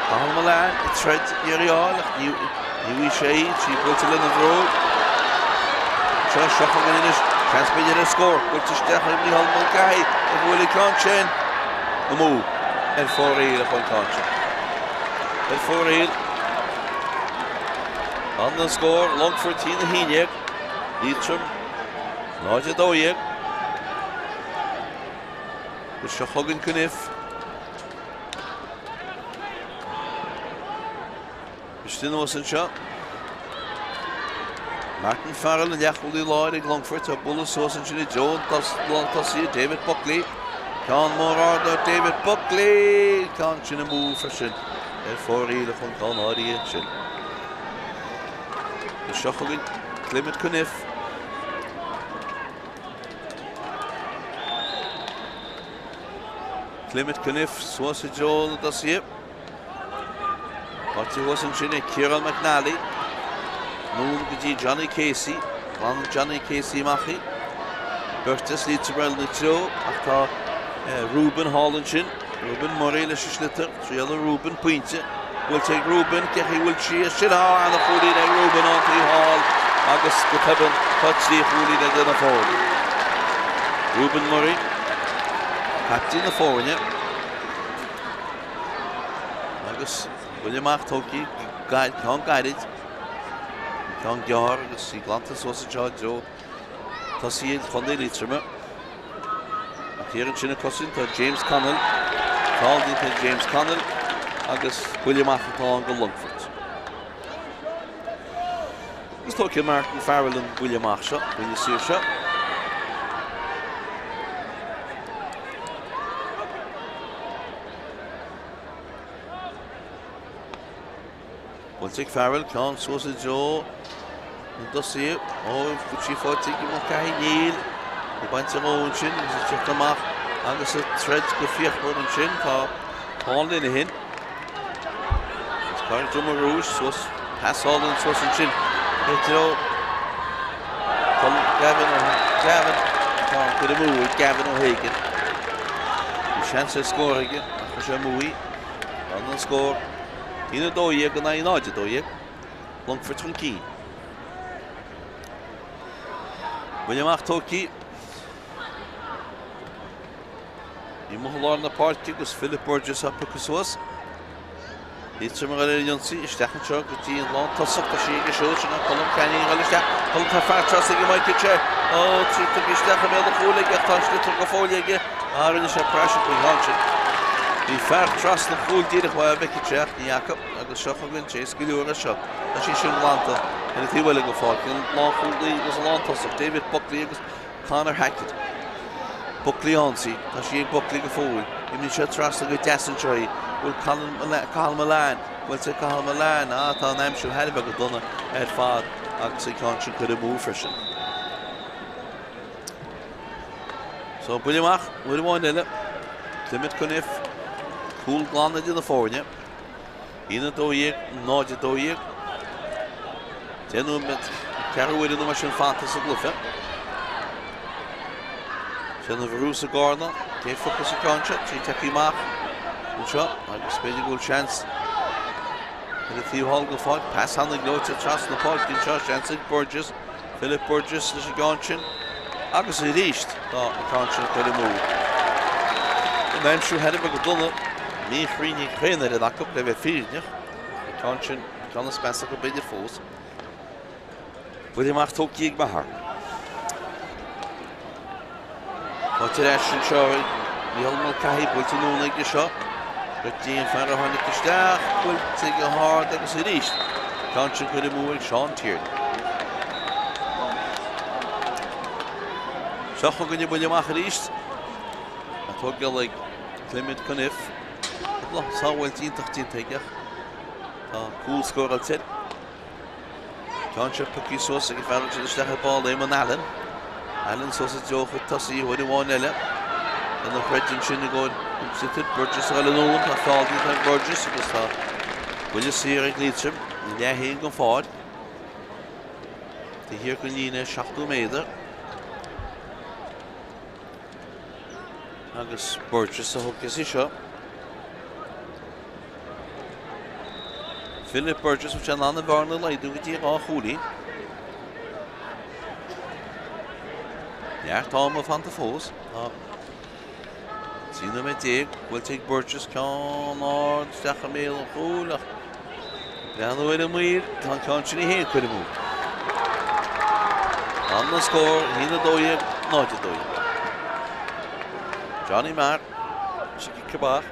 Cathal Mullane ag troid iarraidh a fháil ach ní bhfaighidh sé í. Í buailte lena bhróg. Seo seo chugainn anois. Seans b'fhéidir ar scór. Buailte isteach ar Mícheál Mulcahy a bhuail an ceann sin amú ar fóraoil a chuaigh an ceann sin. Ar fóraoil. An scór Longfort 1-11. Liatroim 0-12. Agus seo chugainn Cunniffe. Briste anuas anseo. Martin Farrell an leathchúlaí láir ag Longfort á bualadh suas ansin i dtreo an lántosaí David Buckley. Ceann mór ard ó David Buckley! Ceann sin amú freisin ar fóraoil chun ceann áirithe sin. Agus seo chugainn Clement Cunniffe. Clement Cunniffe suas i dtreo na dtosaithe. Faighte thuas ansin ag Ciarán McNally. Anonn go dtí Johnny Casey. Glanann Johnny Casey amach í. Beirt as Liatroim ina treo ach tá Reuben thall ansin. Reuben Murray leis an sliotar. Triaileann Reuben pointe. Buailte ag Reuben, cé chaoi bhfuil sí as sin? Á, ana-chúilín ag Reuben ón taobh thall agus go tobann tá trí chúilín idir na foirne. Reuben Murray, captaen na foirne agus buille amach tógtha, ceann gairid, ceann gearr agus í glanta suas anseo i dtreo tosaí Chontae Liatroma. An t-iarrann sin ag cosaint tá James Connell. Feall déanta ag James Connell agus buille amach atá ann go Longfort. Agus tógfaidh Martin Farrell an buille amach seo, buille saor seo. Buailte ag Farrell, ceann suas i dtreo na dtosaithe. Ó, bhfuil sí faighte ag Mulcahy? Níl. Í bainte dhó ansin agus ag teacht amach agus ag troid go fíochmhar ansin. Tá Paul Linehan. Agus Pádraig Druma Rúis suas, pasálann suas ansin i dtreo Gavin, Gavin, tá an cuid amú ag Gavin O'Hagan. Seans ar scór aige ach chuir sé amú í. An an scór 1-12 in aghaidh 0-12. Longfort chun cinn. Buille amach tógtha. I amuigh i lár na páirce agus Philip Burgess á piocadh suas. Liatroim ag dul ar an ionsaí isteach anseo go dtí an lántosach. Tá sí aige siúd, sin é Colm Canny ag dul isteach. Colm tá fear trasna aige Michael Che. Ó, tugtha isteach i mbéal an chúil aige ach tá an sliotar go fóill aige. Ah, rinne sé praiseach faoin gceann sin. Bhí fear trasna an chúil díreach uaidh Michael Che ach ní fhaca agus seo chugainn Chase go leor as seo. Tá sí sin glanta ar an taobh eile den pháirc, an lánchúlaí agus an lántosach David Buckley agus Conor Hackett. Buckley ionsaí. Tá sí ag Buckley go fóill. Imríonn sé trasna go deas anseo í. Bhfuil Cathal Mullane, bhfuil sé Cathal Mullane, ah tá an aimsiú thar a bheith go dona ar fad agus an ceann sin curtha amú freisin. So buille amach, uair amháin eile. Clement Cunniffe, cúl glan idir na foirne. 1-12, 0-12. 10 nóiméad, ceathrú uaire nó mar sin fanta sa gcluiche. Sin an bhrú sa gcorna, cé phiocfas an ceann seo, trí tagtha amach anseo agus b'fhéidir go bhfuil seans ar an taobh thall den pháirc. Pas an-ghleoite trasna na páirce anseo, seans ag Burgess, Philip Burgess leis an gceann sin agus arís tá an ceann sin curtha amú. An aimsiú thar a bheith go dona, míchruinn ag chaon fhoireann acu le bheith fírinneach. An ceann sin, an ceann is measa acu b'fhéidir fós. Buille amach tógtha ag Maher. Faighte ar ais anseo ag Mícheál Mulcahy, buailte anonn aige seo. Go dtí an fear a tháinig isteach, buailte go hard agus arís ceann sin curtha amú ag Seán Tierney. Seo chugainn an buille amach arís. Á thógáil ag Clement Cunniffe. Cúpla sábháilt iontach déanta aige. Tá cúl scóráilte air. Ceann seo pioctha suas ag an fear ansin isteach ar ball, Eamon Allen. Allen suas i dtreo chuid tosaí uair amháin eile. Ina throid ansin i gcomhair an tsliotair, Burgess a dhul anonn, tá feall déanta ar Burgess agus tá buille saor ag Liatroim, i leath féin den pháirc. Taobh thiar den líne 70 méadar. Agus Burgess a thug í seo. Philip Burgess bhfuil sé in ann an bhearna a laghdú go dtí 2 chúilín. Neart ama fanta fós. Tá 13 nóiméad buailte ag Burgess ceann ard isteach i mbéal an chúil ach breathnú ar an maor tá an ceann sin é féin curtha amú. An scór 1-12 0-12. Johnny Maher, cic amach.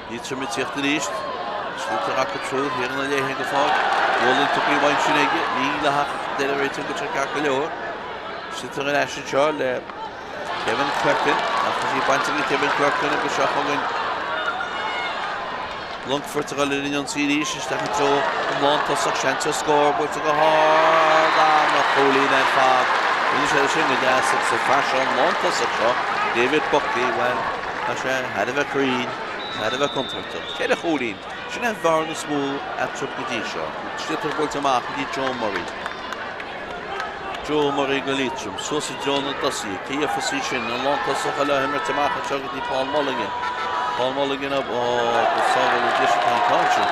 Liatroim ag tíocht arís. Sliotar acu triúr thiar ina leath féin den pháirc. Bualadh tugtha uaidh sin aige. Mídhleathach deir an réiteoir go bhfuil sé ceart go leor. Sliotar ar ais anseo le Kevin Clerkin. Ach tá sí bainte ag Kevin Clerkin agus seo chugainn Longfort ag dul ar an ionsaí arís isteach i dtreo an lántosach, seans ar scór, buailte go hard, an-chúilín ar fad. Rinne sé sin go deas agus an fear seo, an lántosach seo, David Buckley, bhuel, tá sé thar a bheith cruinn, thar a bheith contúirteach. Ceithre chúilín, sin é an bhearna is mó eatarthu go dtí seo. An sliotar buailte amach go dtí Joe Murray. Joe Murray go Liatroim, suas i dtreo na dtosaithe. Cé a gheofas í sin? An lántosach eile á himirt amach anseo go dtí Paul Mulligan. Paul Mulligan ó go sábháil an deis atá an ceann sin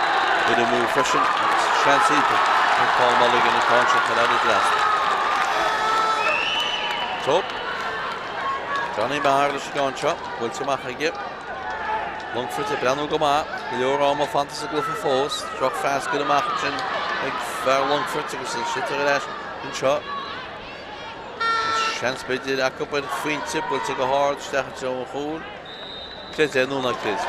curtha amú freisin agus seans iontach ag Paul Mulligan an ceann sin a chur thar an dtrasnán. So, Johnny Maher leis an gceann seo, buailte amach aige. Longfort ag breathnú go maith, go leor ama fanta sa gcluiche fós. Drochphas curtha amach ansin ag fear Longfoirt agus an sliotar ar ais anseo. Seans b'fhéidir acu ar phointe, buailte go hard isteach i dtreo an chúil. Creid é nó ná creid.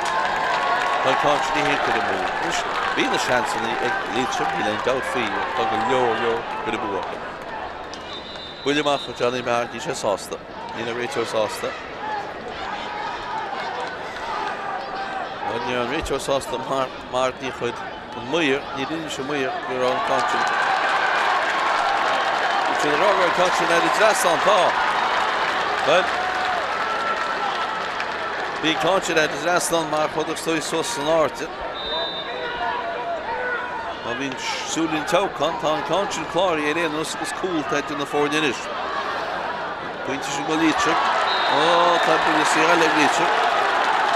Tá an ceann sin é féin curtha amú. Anois, bhí na seansanna ag Liatroim, níl aon dabht faoi, ach tá go leor leor curtha amú acu. Buille amach ó Johnny Maher, níl sé sásta. Níl an réiteoir sásta. Níl an réiteoir sásta mar mar ní chuir an maor, níor inis an maor go raibh an ceann sin. Bhí siad ag rá go raibh an ceann sin ar an dtrasnán, tá. Bhuel, bhí an ceann sin ar an dtrasnán mar chuaigh sé suas san airde. Má bhíonn súil an toghchán, tá an ceann sin cláraithe ar aon nós agus cúl atá idir na foirne anois. Pointe sin go Liatroim. Ó, tá buille saor eile ag Liatroim.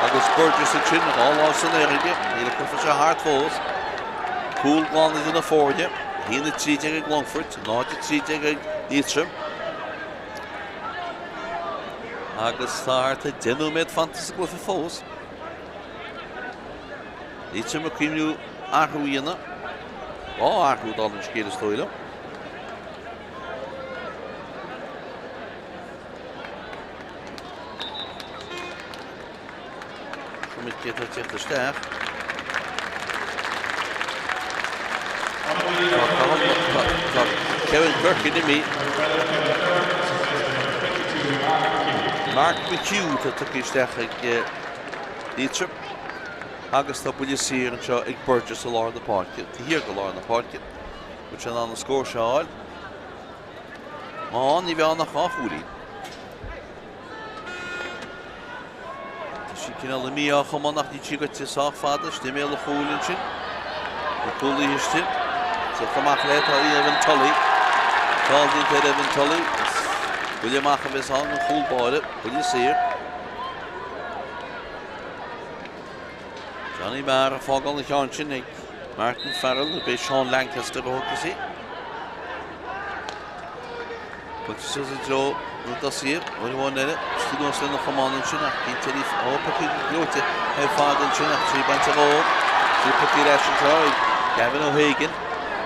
Agus Burgess ansin, 2 lámh san aer aige. Níl an cluiche seo thart fós. Cúl glan idir na foirne. 1-13 ag Longfort, 0-13 ag Liatroim. Agus tá thart ar 10 nóiméad fanta sa gcluiche fós. Liatroim ag cuimhniú athrú a dhéanamh. 2 athrú dála an scéil is dóigh liom. Feicfimid cé atá ag teacht isteach. Tá Kevin Durkin imithe. Mark McHugh atá tugtha isteach ag Liatroim. Agus tá buille saor anseo ag Burgess i lár na páirce, taobh thiar de lár na páirce. Bhfuil sé in ann an scór seo a fháil? Má ní bheidh ann ach 2 chúilín. Tá sí cineál imithe á chamán ach níl sí goite sách fada. Istigh i mbéal an chúil ansin. Na cúlaithe istigh. Teacht amach léi tá Evan Tully. Feall déanta ar Evan Tully. Buille amach a bheas ann an chúl báire. Buille saor. Johnny Maher ag fágáil an cheann sin ag Martin Farrell nó b'é Seán Lancaster a thógfas í. Buailte suas i dtreo na dtosaithe, uair amháin eile, istigh anuas lena chamán ansin ach bíonn Teddy ó pioctha gleoite ar fad ansin ach trí bainte dhó. Trí pioctha ar ais anseo ag Gavin O'Hagan.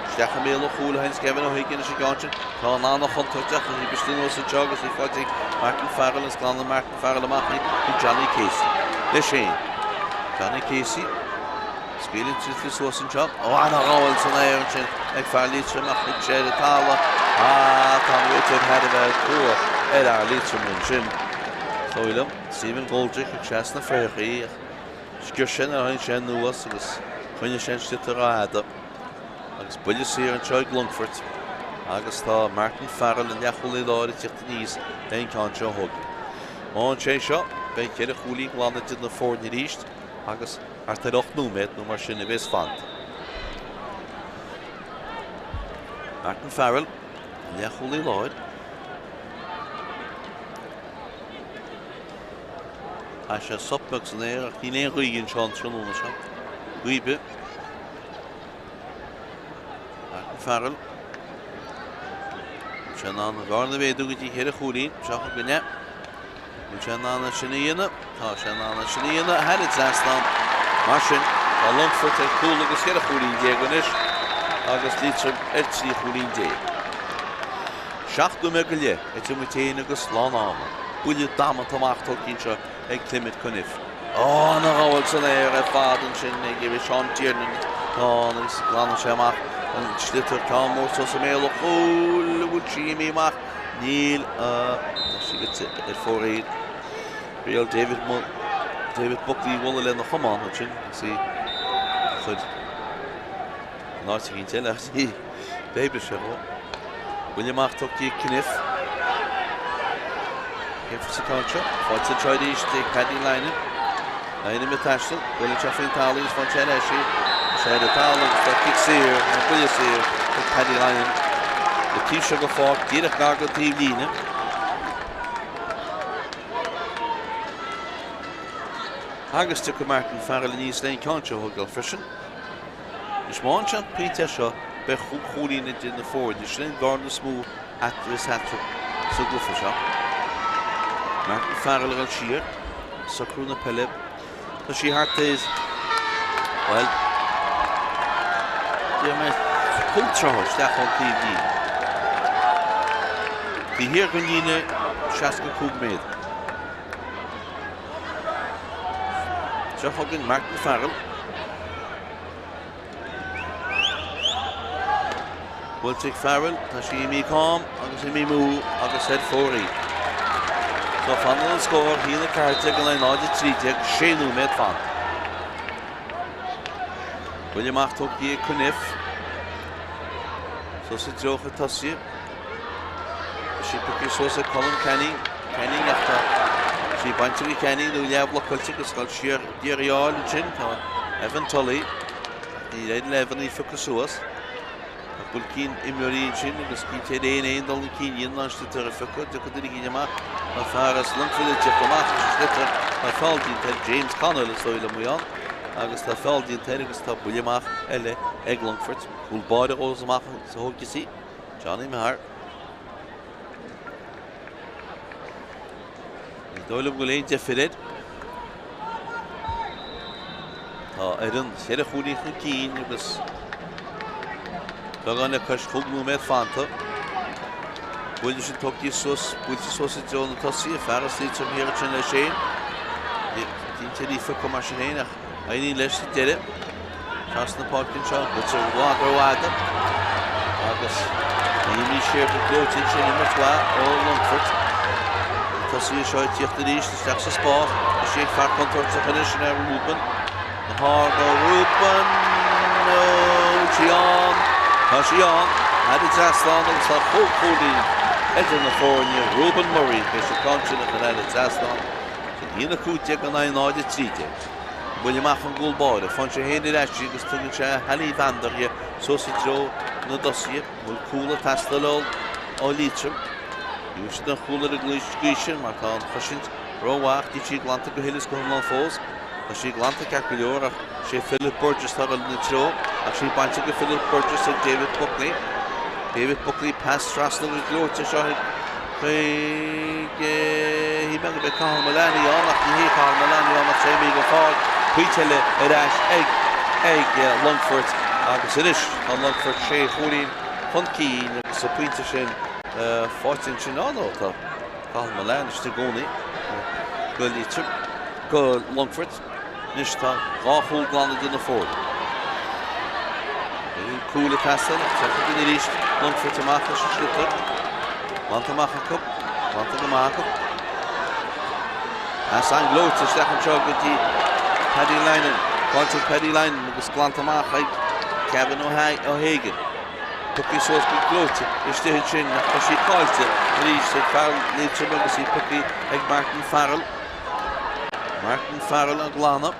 Isteach i mbéal an chúil a théanns Gavin O'Hagan leis an gceann sin. Tá an an-chontúirteach ach bhí istigh anuas anseo agus í faighte ag Martin Farrell is glanann Martin Farrell amach í chuig Johnny Casey. Leis féin. Johnny Casey. Scaoileann sliotar suas anseo. Ó, ana-ghabháil san aer ansin ag fear Liatroim ach thit sé ar an talamh. Ah, tá an réiteoir thar a bheith crua ar fhear Liatroma ansin. Is dóigh liom. Stephen Goldrick ag seasamh sna fréamhacha ach sciorr sé nuair a tháinig sé anuas agus choinnigh sé an sliotar rófhada. Agus buille saor anseo ag Longfort agus tá Martin Farrell an leathchúlaí láir ag tíocht aníos le an ceann seo a thógaint. Má fhaigheann sé seo, beidh ceithre chúilín glana idir na foirne arís agus thart ar 8 nóiméad nó mar sin a bhéas fanta. Martin Farrell, an leathchúlaí láir. Tá sé sop beag san aer ach níl aon ghaoth anseo an tráthnóna seo. Gaoth ar bith. Martin Farrell. Bhfuil sé in ann an bhearna a mhéadú go dtí cheithre chúilín. Seo chugainn é. Bhfuil sé in ann é sin a dhéanamh? Tá sé in ann é sin a dhéanamh. Thar an trasnán. Mar sin, tá Longfort ar cúl agus cheithre chúilín déag anois agus Liatroim ar 13 chúilín. 7 nóiméad go leith idir muid féin agus lán ama. Buille damanta amach tugtha anseo ag Clement Cunniffe. Ana-ghabháil san aer ar fad ansin ag Seán Tiernan. Tá agus glanann sé amach an sliotar ceann mór suas i mbéal an chúil. An bhfuil sí imithe amach? Níl. Tá sí goite ar fóraoil. Riail David David Buckley a bhualadh lena chamán ansin agus í a chur in áit eicínt eile ach ní d'oibrigh sé dhó. Buille amach tugtha ag Cunniffe. Cén sa ceann seo? Faighte anseo arís ag Paddy Lynam. Lynam ag taisteal. Buaileann sé faoin talamh agus faigheann sé ar ais í. Tá sé ar an talamh agus tá cic saor, nó buille saor ag Paddy Lynam. An taobh seo den pháirc, díreach gar don taobh líne. Agus tiocfaidh Martin Farrell aníos le an ceann seo a thógáil freisin. Anois má fhaigheann sé an pointe seo beidh chúig chúilín idir na foirne, sin an bhearna is mó a bheas eatarthu sa gcluiche seo. Martin Farrell ag dul siar, socrú na peile. Tá sí thart ar, bhuel, déarfaidh mé 5 troithe isteach ón taobh líne. Taobh thiar den líne 65 méadar. Seo chugainn Martin Farrell. Buailte ag Farrell, tá sí imithe cam agus imithe amú agus ar fóraoil. So fanann an scór, 1-14 in aghaidh 0-13, 6 nóiméad fanta. Buille amach tugtha ag Cunniffe. Suas i dtreo na dtosaithe. Tá sí pioctha suas ag Colin Canning. Canning ach tá sí bainte ag Canning nó leathbhlocáilte agus dul siar d'iarraidh a fháil ansin. Tá Evan Tully. níor éirigh le Evan í a phiocadh suas. Tá buailcín imreoirí ansin agus cinnte ar aon aon dul chun cinn a dhéanamh an sliotar a phiocadh. Dtiocfaidh duine éigin amach tá fear as Longfort ag teacht amach leis an sliotar. Tá feall déanta air, James Connell is dóigh liom a bhí ann, agus tá feall déanta air agus tá buille amach eile ag Longfort. Cúl báire a ghabhas amach agus a thógfas í, Johnny Maher. Ní dóigh liom go bhfuil aon deifir air. Tá fhoireann cheithre chúilín chun cinn agus beagán le cois chúig nóiméad fanta. Buille sin tógtha suas, buailte suas i dtreo na tosaithe, fear as Liatroim thiar ansin leis féin. Cinnte ní phiocadh mar sin féin ach éiríonn leis sa deireadh. Trasna páirce anseo, buailte i bhfad rófhada agus ní imí siar go gleoite ansin imirt mhaith ó Longfort. An tosaí seo ag tíocht arís isteach sa spás, tá sí ag fear contúirteach anois sin é Ruben. Maher do Ruben, ó sí ann, tá sí ann, thar an trasnán agus tá chúig chúilín idir na foirne, Ruben Murray, tar éis an ceann sin a chur thar an trasnán. Sin 1-15 in aghaidh 0-13. Buille amach ón gcúl báire. Faigheann sé féin ar ais í agus tugann sé a Sally Vander suas i dtreo na dtosaithe. An bhfuil cúl ag teastáil ó Liatroim? Ní bhfuil siad an chúl ar an gcaoi sin mar tá an chosaint rómhaith. Níl sí glanta go huile is go hiomlán fós. Tá sí glanta ceart go leor ach sé Philip Burgess atá ag dul ina treo ach sí bainte go Philip Burgess ag David Buckley. David Buckley pas trasna go gleoite seo ag chuig shíl mé go mbeidh Cathal Mullaney ann ach ní hé Cathal Mullaney ann ach sé imithe go fóill. Pointe eile ar ais ag ag Longfort agus anois tá Longfort sé chúilín chun cinn agus an pointe sin faighte ansin á nó tá Cathal Mullane istigh i gcónaí go Liatroim go Longfort. Anois tá dhá chúl glan idir na foirne. Beidh an cúl ag teastáil ach seo chugainn arís Longfort amach leis an sliotar. Glanta amach acu. Glanta go maith acu. Pas an-ghleoite isteach anseo go dtí Paddy Lynam. Faighte ag Paddy Lynam agus glanta amach ag Kevin O'Hagan. Pioctha suas go gleoite istigh ansin ach tá sí caillte arís ag fear Liatroim agus í pioctha ag Martin Farrell. Martin Farrell á glanadh.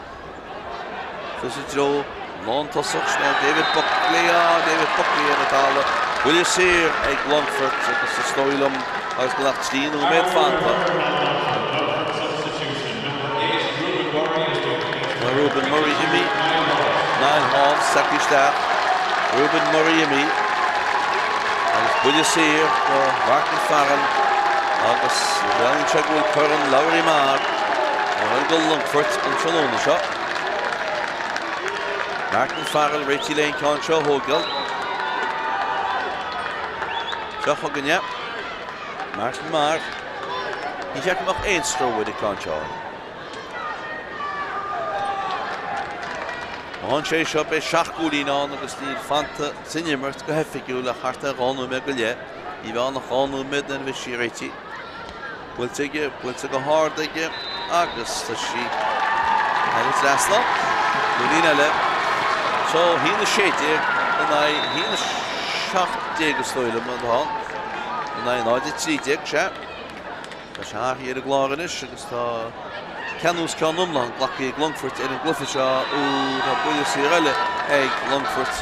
Suas i dtreo lántosach sin é David Buckley. Á, David Buckley ar an talamh. Buille saor ag Longfort agus is dóigh liom agus gan ach 3 nóiméad fanta. Tá Ruben Murray imithe. Niall Holmes tagtha isteach. Ruben Murray imithe. Agus buille saor do Martin Farrell. Agus bhreathnaíonn sé go bhfuil Corn Lory Meagher ag dul go Longfort an tráthnóna seo. Martin Farrell réitithe le an ceann seo a thógáil. Seo chugainn é. Martin Maher. Ní cheart go mbeadh aon stró ar an gceann seo. Má fhaigheann sé seo beidh seacht gcúilín ann agus níl fanta san imirt go hoifigiúil ach thart ar dhá nóiméad go leith. Ní bheidh ann ach dhá nóiméad nuair a bheidh sí réitithe. Buailte aige, buailte go hard aige agus tá sí thar an trasnán. Cúilín eile. So, 1-16 in aghaidh 1-17 is dóigh liom atá ann. In aghaidh 0-13, sea. Tá sé athraithe ar an gclár anois agus tá ceannús ceann iomlán glactha ag Longfort ar an gcluiche seo. Ó, tá buille saor eile ag Longfort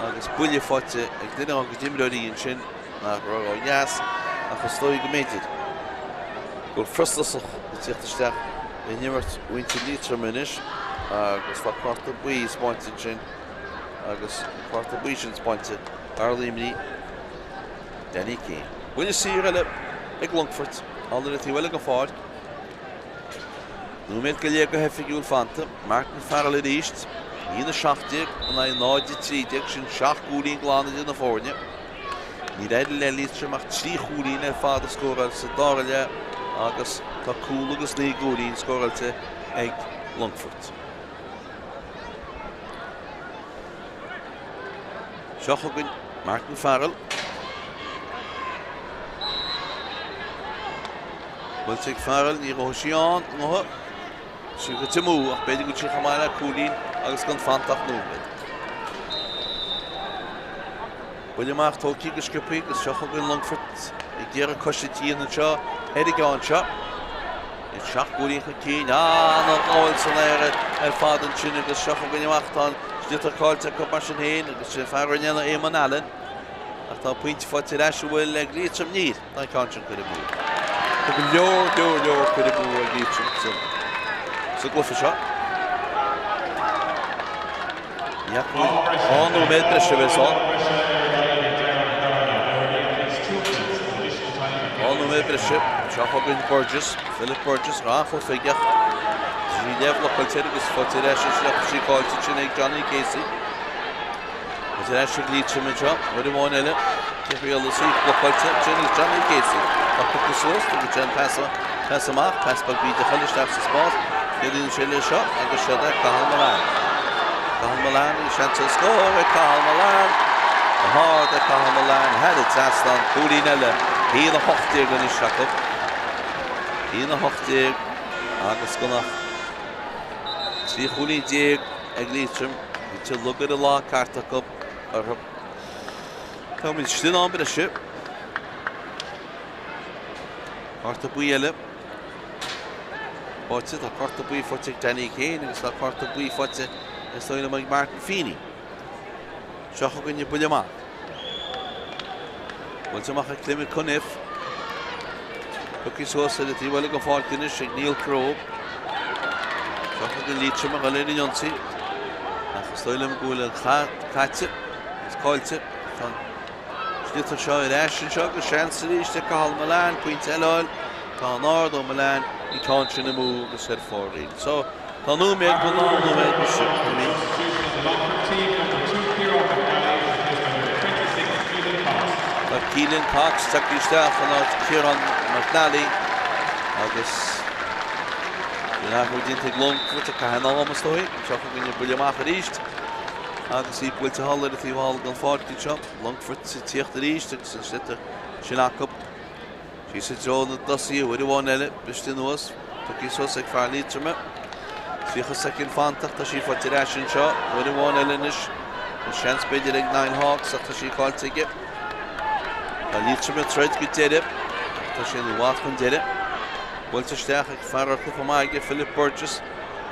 agus buille faighte ag duine dá gcuid imreoirí ansin nach raibh ó dheas ach is dóigh go mb'fhéidir go bhfuil frustrachas ag tíocht isteach in imirt mhuintir Liatroma anois agus tá cárta buí spáinte ansin agus an cárta buí sin spáinte thar Luimnigh. Danny Keane. Buille saor eile ag Longfort, ann ar an taobh eile den pháirc. Nóiméad go leith go hoifigiúil fanta. Martin Farrell arís. 1-17 in aghaidh 0-13, sin seacht gcúilín glan idir na foirne. Níor éirigh le Liatroim ach trí chúilín ar fad a scóráil sa dara leath agus tá cúl agus naoi gcúilín scóráilte ag Longfort. Seo chugainn Martin Farrell. Buailte ag Farrell, ní raibh sí ann, ngotha. Sí go amú ach b'fhéidir go bhfuil sí chomh maith le cúilín agus gan fanta ach nóiméad. Buille amach tógtha go sciobtha agus seo chugainn Longfort ag iarraidh cosaint a dhéanamh anseo ar an gceann seo. Iad seacht gcúilín chun cinn, an-ghabháil san aer ar fad ansin agus seo chugainn amach tá an Sliotar caillte acu mar sin féin agus sin fear an ionadaí Éamonn Allen. Ach tá pointe faighte ar ais an bhfuil ag Liatroim? Níl. Tá an ceann sin curtha amú. Tá go leor, leor, leor curtha amú ag Liatroim sa gcluiche seo. Ní hea, 2 nóiméad breise a bheas ann. 2 nóiméad breise. Seo chugainn Burgess, Philip Burgess, an-chluiche aige ach tá sí neamhbhlocáilte air agus faighte ar ais ansin ach tá sí caillte ansin ag Johnny Casey. Faighte ar ais ag Liatroim anseo, uair amháin eile, Ciarraí sí blocáilte ansin ag Johnny Casey. Tá pioctha suas, tugann sé an pas, pas amach, pas beag bídeach eile isteach sa spás. Céadaoin sé leis seo agus seo é Cathal Mullane. Cathal Mullane agus seans ar scór ag Cathal Mullane. Go hard ag Cathal Mullane thar an trasnán, cúilín eile, 1-18 anois acu. 1-18 agus gan ach 13 chúilín ag Liatroim. Bhí lugair a lá ceart acu orthu. Táimid istigh in am breise. Cárta buí eile. Faighte, tá cárta buí faighte ag Danny Kane agus tá cárta buí faighte is dóigh liom ag Martin Feeney. Seo chugainn an buille amach. Buailte amach ag Clement Cunniffe. Tugtha suas ar an taobh eile den pháirc anois ag Neil Crowe. Seo chugainn Liatroim a dhul ar an ionsaí. Ach is dóigh liom go bhfuil an cath caite agus caillte. Tá an sliotar seo ar ais anseo agus seans arís ag Cathal Mullane, pointe eile a fháil. Tá an-ard ó Mullane, an ceann sin amú agus ar fóraoil. So, Tá nóiméad go lán nóiméad breise imithe. Tá Keelan Cox tagtha isteach in áit Ciarán McNally agus sin athrú déanta ag Longfort ag caitheamh an am is dóigh. Seo chugainn an buille amach arís agus í buailte thall ar an taobh thall den pháirc anseo. Longfort ag tíocht arís agus an sliotar sin acu. Síos i dtreo na dtosaithe uair amháin eile, briste anuas, tugtha suas ag fear Liatroma. 30 soicind fanta ach tá sí faighte ar ais anseo uair amháin eile anois. An seans b'fhéidir ag Niall Hawkes ach tá sí caillte aige. Tá Liatroim ag troid go deireadh ach tá sé i bhfad chun deiridh. Buailte isteach ag fear a raibh cluiche maith aige, Philip Burgess.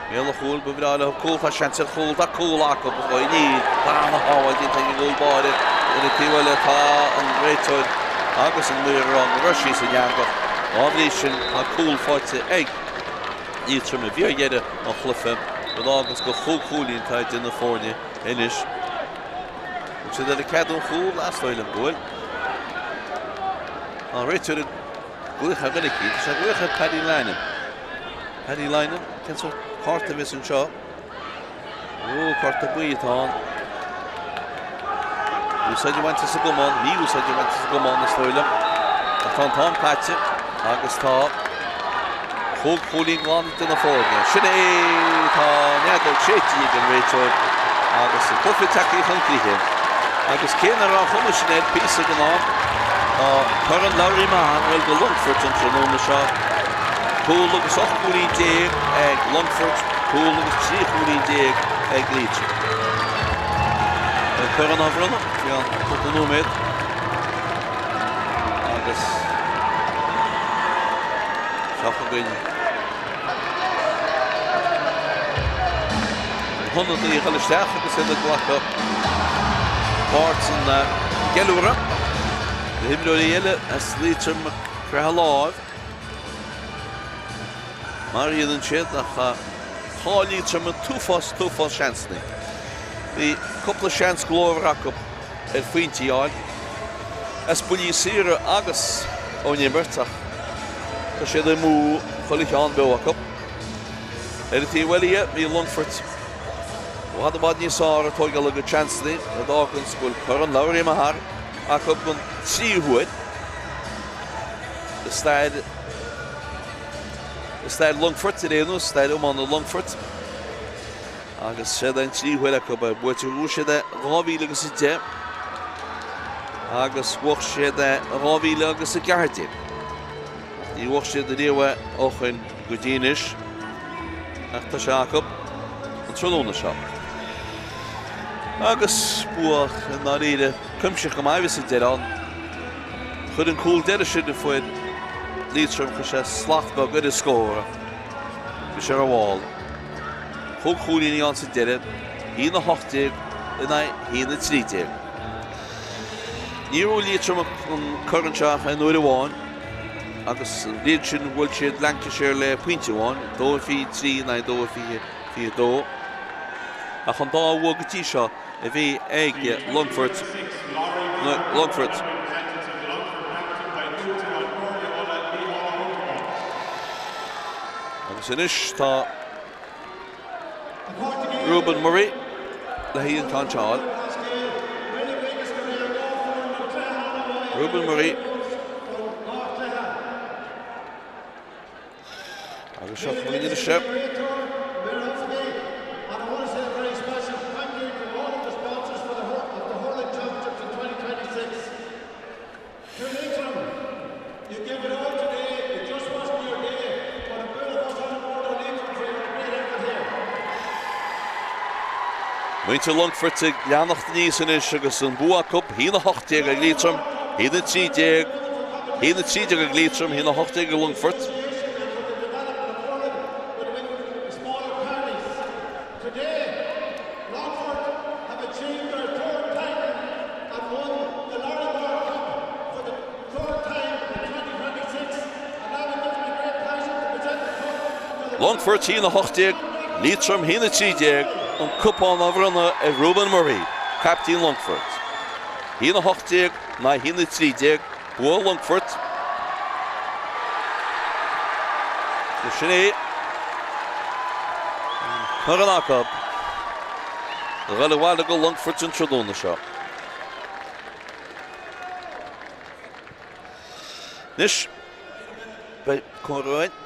Béal an chúil, ba bhreá leo cúl, tá seans ar chúl, tá cúl acu, ba dhóigh níl, tá ana-shábháil déanta ag an gcúl báire, ar an taobh eile tá an réiteoir agus an maor ag rá go raibh sí san eangach, dá bhrí sin tá cúl faighte ag Liatroim i bhfíordheireadh an chluiche, rud a fháganns gur chúig chúilín atá idir na foirne anois. Bhfuil siad ar cead don chúl? Is dóigh liom go bhfuil. Tá an réiteoir ag glaoch ar dhuine eicínt, tá sé ag glaoch ar Paddy Lynam. Paddy Lynam, cén sórt cárta a bheas anseo? Ó, cárta buí atá ann. Úsáid a bhaint as an gcamán, mí-úsáid a bhaint as an gcamán is dóigh liom. Ach tá an t-am caite agus tá chúig chúilín glan idir na foirne. Sin é, tá an fheadóg séidte ag an réiteoir agus an cluiche tagtha chun críche. Agus cé nach raibh an chuma sin air píosa den am, tá Corn Lory Meagher ag dul go Longfort an tráthnóna seo. Cúl agus 18 cúilín ag Longfort, cúl agus 13 chúilín ag Liatroim. Beidh corn á bhronnadh faoi cheann cúpla nóiméad agus seo chugainn an t-ionadaí ag dul isteach agus iad ag glacadh páirt san gceiliúradh. Na himreoirí eile as Liatroim ag croitheadh lámh. Mar a dhéanann siad ach chaill Liatroim an t-uafás, t-uafás seansanna. Bhí cúpla seans glórmhar acu ar phointí a fháil as buillí saora agus ón imirt ach tá siad amú chuile cheann beo acu. Ar an taobh eile dhe, bhí Longfort i bhfad i bhfad níos fearr ag tóigeáil a gcuid seansanna, rud a fháganns go bhfuil Corn Lory Meagher acu don tríú huair i stair i stair Longfoirt ar aon nós, stair iomána Longfoirt. Agus siod é an tríú huair acu é. Buaite bhuaigh siad é 2010 agus bhuaigh siad é 2014. Ach ní bhuaigh siad ariamh é ó shoin go dtí anois. Ach tá sé acu an tráthnóna seo. Agus bua i ndáiríre cuimsitheach go maith a bhí sa deireadh ann. Chuir an cúl deiridh sin a fuair Liatroim, chuir sé slat beag ar an scór ach bhí sé rómhall. Chúig chúilín a bhí ann sa deireadh. 1-18 in aghaidh 1-13. Níor bhuaigh Liatroim an corn seo ach aon uair amháin agus an bhliain sin bhuail siad Lancashire le pointe amháin, 2-23 in aghaidh 2-22. Ach an dá bhua go dtí seo a bhí ag Longfort, Longfort. Agus anois tá Reuben Murray le haghaidh an ceann seo a fháil. Reuben Murray. Agus seo chugainn anois é. Muintir Longfoirt ag leanacht aníos anois agus an bua acu, 1-18 ag Liatroim, 1-13, 1-13 ag Liatroim, 1-18 ag Longfort. Longfort 1-18, Liatroim 1-13, an cupán á bhronnadh ar Reuben Murray, caiptín Longfoirt. 1-18 in aghaidh 1-13, bua Longfoirt. Agus sin é an corn acu a dhul abhaile go Longfort an tráthnóna seo. Anois, beidh comhrá againn.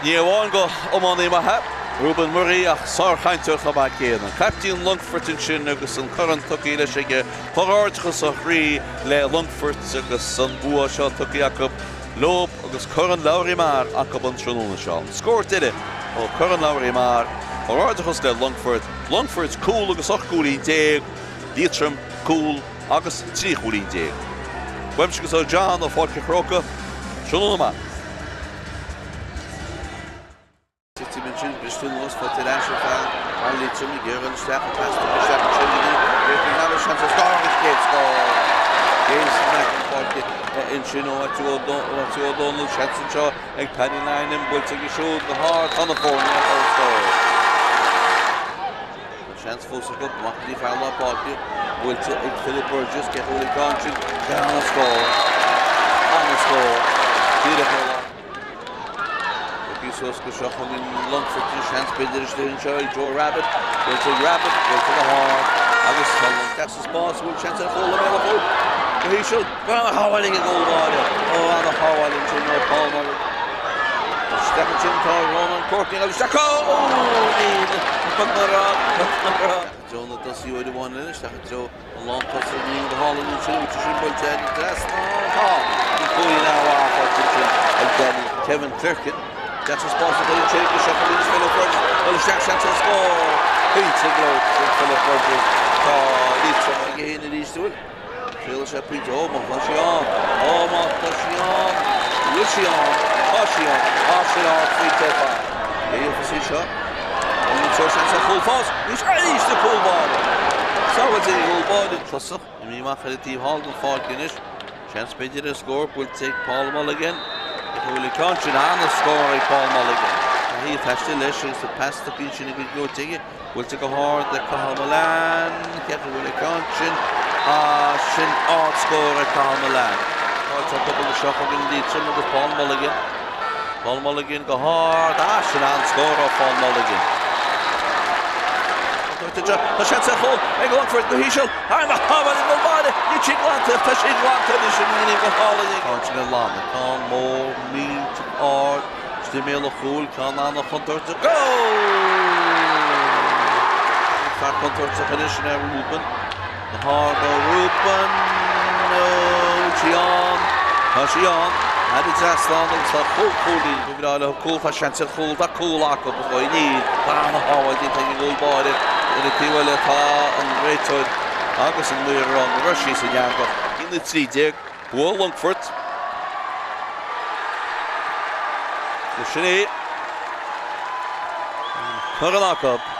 Ní amháin gur iománaí maith é Reuben Murray ach sárchainteoir chomh maith céanna. Caiptín Longfoirt ansin agus an corn tugtha leis aige. Comhghairdeachas ó chroí le Longfort agus an bua seo tugtha acu leo agus Corn Lory Meagher acu an tráthnóna seo. An scór deiridh ó Corn Lory Meagher. Comhghairdeachas le Longfort. Longfort cúl agus 18 gcúilín, Liatroim cúl agus 13 chúilín. Uaimse agus ó John ó Pháirc an Chrócaigh, tráthnóna maith. Titim ansin, briste anuas, faighte ar ais ag fear Liatroim ag iarraidh isteach, an pas tugtha isteach ansin go dtí Griffin Harris, seans ar scór agus chéad scór! Jason Mac an Pháirce ansin ó Mhaitiú Ó Dónaill, seans anseo ag Paddy Lynam, buailte aige siúd go hard, tá na foirne ar scór. Tá seans fós acu, amach go dtí fear lár páirce, buailte ag Philip Burgess, cé a bhfuil an ceann sin, an-scór, an-scór, díreach ó lár. Tiocfaidh suas go seo chugainn Longfort an seans b'fhéidir istigh anseo ag Joe Rabbitte, buailte ag Rabbitte, buailte go hard agus tá an isteach sa spás a bhfuil seans ar chúl i mbéal an chúil go híseal. Ana-shábháil ag an gcúl báire. Ó ana-shábháil ansin ó Paul Mullen. Isteach ansin tá Ronan Courtney ag dul isteach. Ó níl Treo na dtosaí uair amháin eile isteach i dtreo An lántosaí níl go hálainn ansin, bhfuil sé sin buailte ar an trasnán? Tá! Bhí cúilín an-mhaith faighte ansin ag Danny Kevin Clerkin. Isteach sa spás a chuireann sé go seo chugainn Philip Burgess. Dul isteach seans ar scór! Pointe gleoite ag Philip Burgess. Tá Liatroim aige féin arís an bhfuil? Triailfidh sé pointe. Ó má tá sí ann! Ó má tá sí ann! An bhfuil sí ann? Tá sí ann! Tá sin ardphointe ar fad. Éifeachtaí seo. An seans ar chúl fós. Arís arís an cúl báire. Sábháilte ag an gcúl báire. Tosach imithe amach ar an taobh thall den pháirc anois. Seans b'fhéidir ar scór buailte ag Paul Mulligan. Ach an bhfuil an ceann sin an-scór ag Paul Mulligan. Taithí taistil leis agus an pas tugtha ansin ag an gleoite aige. Buailte go hard ag Cathal Mullane. Cé acu a bhfuil an ceann sin? Ah, sin ard-scór ag Cathal Mullane. Tá cúpla seo chugainn Liatroim agus Paul Mulligan. Paul Mulligan go hard. Ah, sin an-scór ó Paul Mulligan. Tá seans ar chúl ag Longfort go híseal. Ana-shábháil ag an gcúl báire. Níl sí glanta. Tá sí glanta anois an líne go hálainn. Ceann sin ar lán. Ceann mór, millteach ard. Istigh i mbéal an chúil. Ceann an-chontúirteach. Cúl! Fear contúirteach anois sin é Reuben. Go hard ó Reuben. Bhfuil sí ann? Tá sí ann. Thar an trasnán agus tá cúl cúilín. Ba bhreá leo cúl. Tá seans ar chúl. Tá cúl acu. Ó níl. Tá ana-shábháil déanta ag an gcúl báire. Ar an taobh eile tá an réiteoir agus an maor ann. Raibh sí san eangach. 1-13. Bua Longfoirt. Sin é. Corn acu.